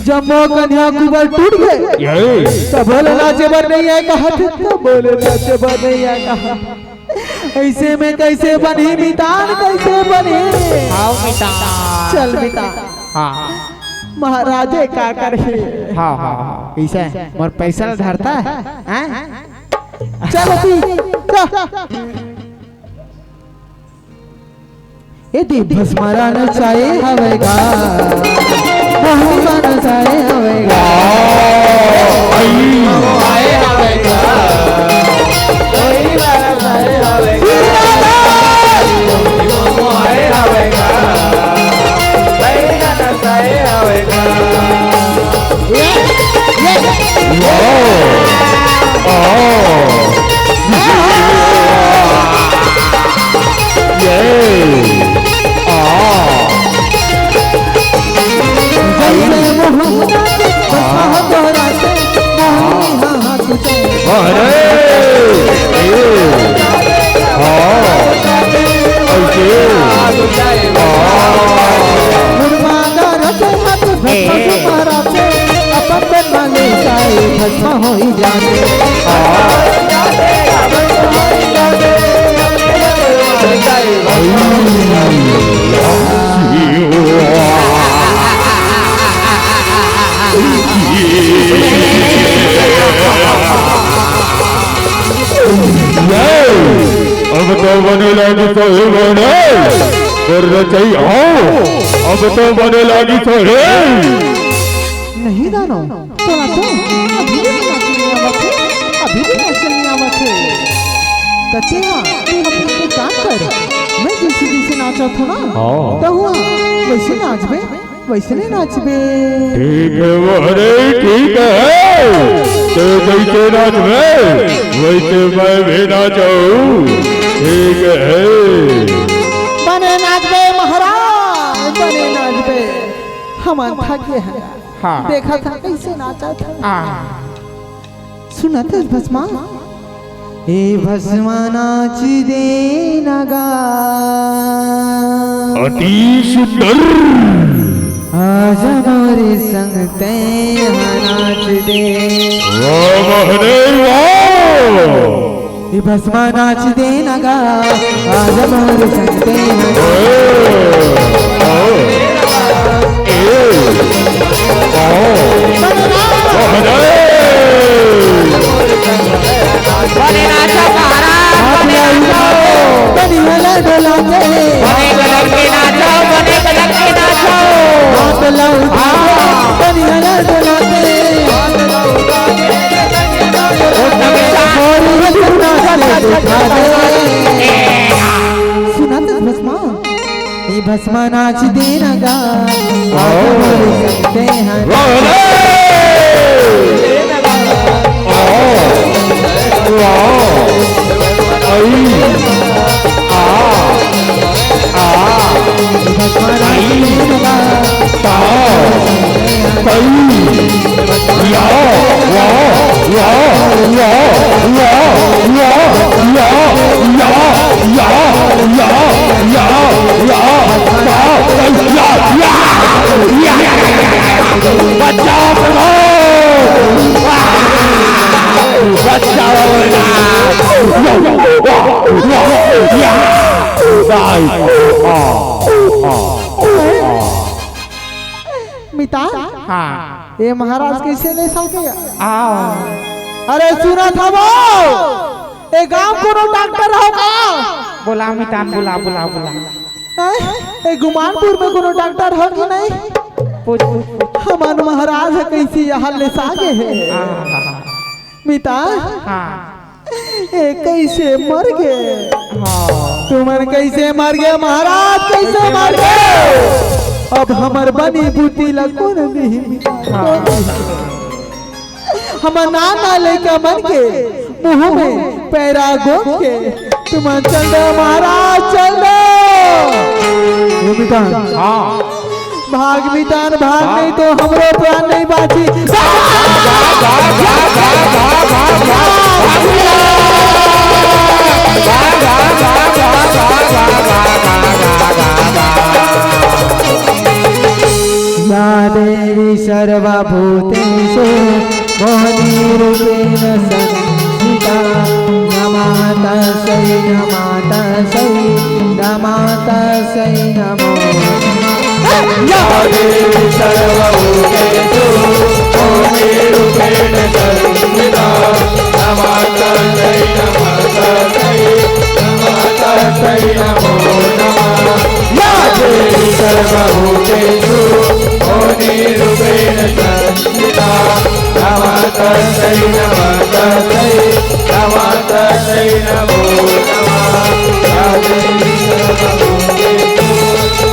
जम्मो कन्या कुबर टूट गे। ये। तभो ले नाचे बर नइ आय कहत हे, तभो ले नाचे बर नइ आय कहत। अइसे में कइसे बनही मितान, कइसे बनही? हाव मितान। चल मितान। हाँ। महाराजे का करही? हाँ, हाँ, हाँ। कइसे? मोर पैसा ल धरता हे? हैं? चल अभी, चल। ए दे भस्मारा नचाए हवे गा, मोहनी मा नचाए हवे गा। अरे, ए, हाँ, अइसे, हाँ। अब तो बने लागिस हे बने, कर रचई हो, अब तो बने लागिस हे। नहीं दानो, तोला तो अभी भी नाचे नइ आवत हे, अभी भी नाचे नइ आवत हे। कते हा, तू अपन के काम कर, मैं जइसे जइसे नाचत हों ना, हाँ। तहूँ हा वइसे नाचबे, वइसने नाचबे। ठीक हे, वो रे, ठीक हे। तैं जइसे नाचबे, वइसे मैं भी नाचहूँ। ठीक हे। बने नाचबे महाराज, बने नाचबे। हमन थक गे हन। हाँ। देखत हन कइसे नाचत हे। हाँ। सुनत हस भस्मा? ए भस्मा नाच दे न गा। अति सुंदर। आजा मोरे संग तैं हा नाच दे। वाह बहने वाह। ए भस्मा नाच दे न गा। आजा मोरे संग तैं हा नाच दे। ए, ए, ए। बने नाचो महाराज, बने नाचो। बने गलत के नाचो, बने गलत के नाचो। हाँ। सुना तो भस्मा। ए भस्मा नाच दे न गा, आज मोरे संग तैं हा। वाह रे! वाह! वाह! आई! आ! आ! ए भस्मा नाच दे न गा। ता! तई! या! या! बचाओ प्रभु! बचाओ ना! मितान? हाँ। ए महाराज कइसे ले सके? आओ। अरे सुनत हवव? ए गांव कोनो डॉक्टर हो का? बुला मितान, बुला, बुला, बुला। हैं? ए गुमानपुर में कोनो डॉक्टर हो कि नहीं? पूछ, पूछ, पूछ। हमन महाराज ह कइसे यहाँ ले सागे हे? हाँ, हाँ, हाँ। मितान? हाँ। ए कइसे मर गे? हाँ। तुमन कइसे मर गे महाराज, कइसे मर गे? अब हमर बनी बूती ला कोन दिही? हाँ। हमर नाना लइका मन के मुंह में पैरा गोंद के मन चल दो महाराज, चल दो। ये मितान, हाँ। भाग मितान, भाग, हाँ। नहीं तो हमरो प्राण नहीं बाची। या देवी सर्वभूतेषु मोहिनी रूपेण संस्थिता। नमः तस्यै नमः तस्यै नमः तस्यै नमो नमः। या देवी सर्वभूतेषु मोहिनी रूपेण संस्थिता। नमः तस्यै नमः तस्यै नमः तस्यै नमो नमः। या देवी सर्वभूतेषु मोहिनी रूपेण संस्थिता। नमः तस्यै नमः तस्यै नमः तस्यै नमो नमः। या देवी सर्वभूतेषु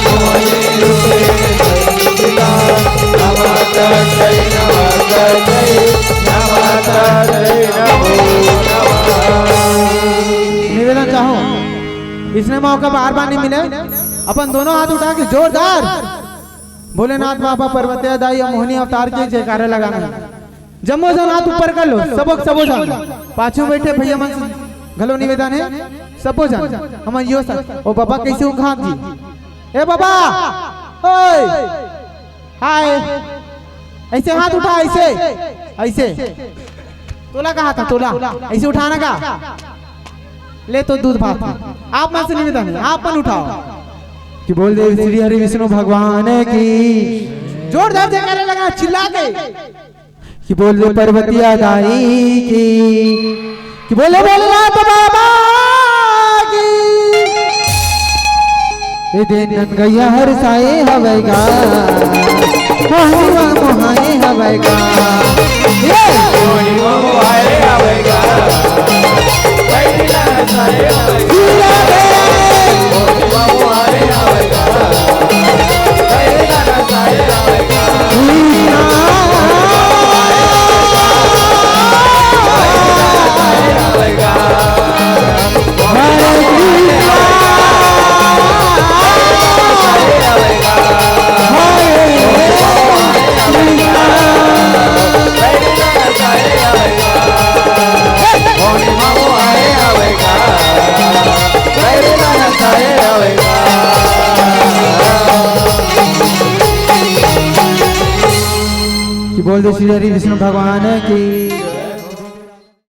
मोहिनी रूपेण संस्थिता। नमः तस्यै नमः तस्यै नमः तस्यै नमो नमः। निवेदन चाहूं, इसने मौका बार बार नहीं मिले। अपन दोनों हाथ उठा के जोरदार भोलेनाथ बाबा, पार्वतिया दाई अउ मोहिनी अवतार के जयकारा लगाना। जम्मो झन हाथ ऊपर कर लो, सबो, सबो झन। पाछू बैठे भैया मन से घलो निवेदन हे, सबो झन। हमन यो सा, ओ बाबा कैसे उघात जी? ए बाबा, ओए, हाय, ऐसे हाथ उठा, ऐसे, ऐसे। तोला कहा था, तोला? ऐसे उठाना का? ले तो दूध भात। आप मन से निवेदन हे, आप मन उठाओ। कि बोल दे श्री हरि विष्णु भगवान की। जोरदार जयकारा लगा, चिल्ला के। कि बोल दे पार्वतिया दाई की। कि बोले भोलेनाथ बाबा की। ए दिन नंगैया हर साए हवैगा, मोहनिया मोहाए हवैगा। ये मोहनिया मोहाए हवैगा। बैठना साए हवैगा। जिया रे। मोहनिया मोहाए हवैगा। बैठना साए हवैगा। कि बोल दे श्री हरि विष्णु भगवान की।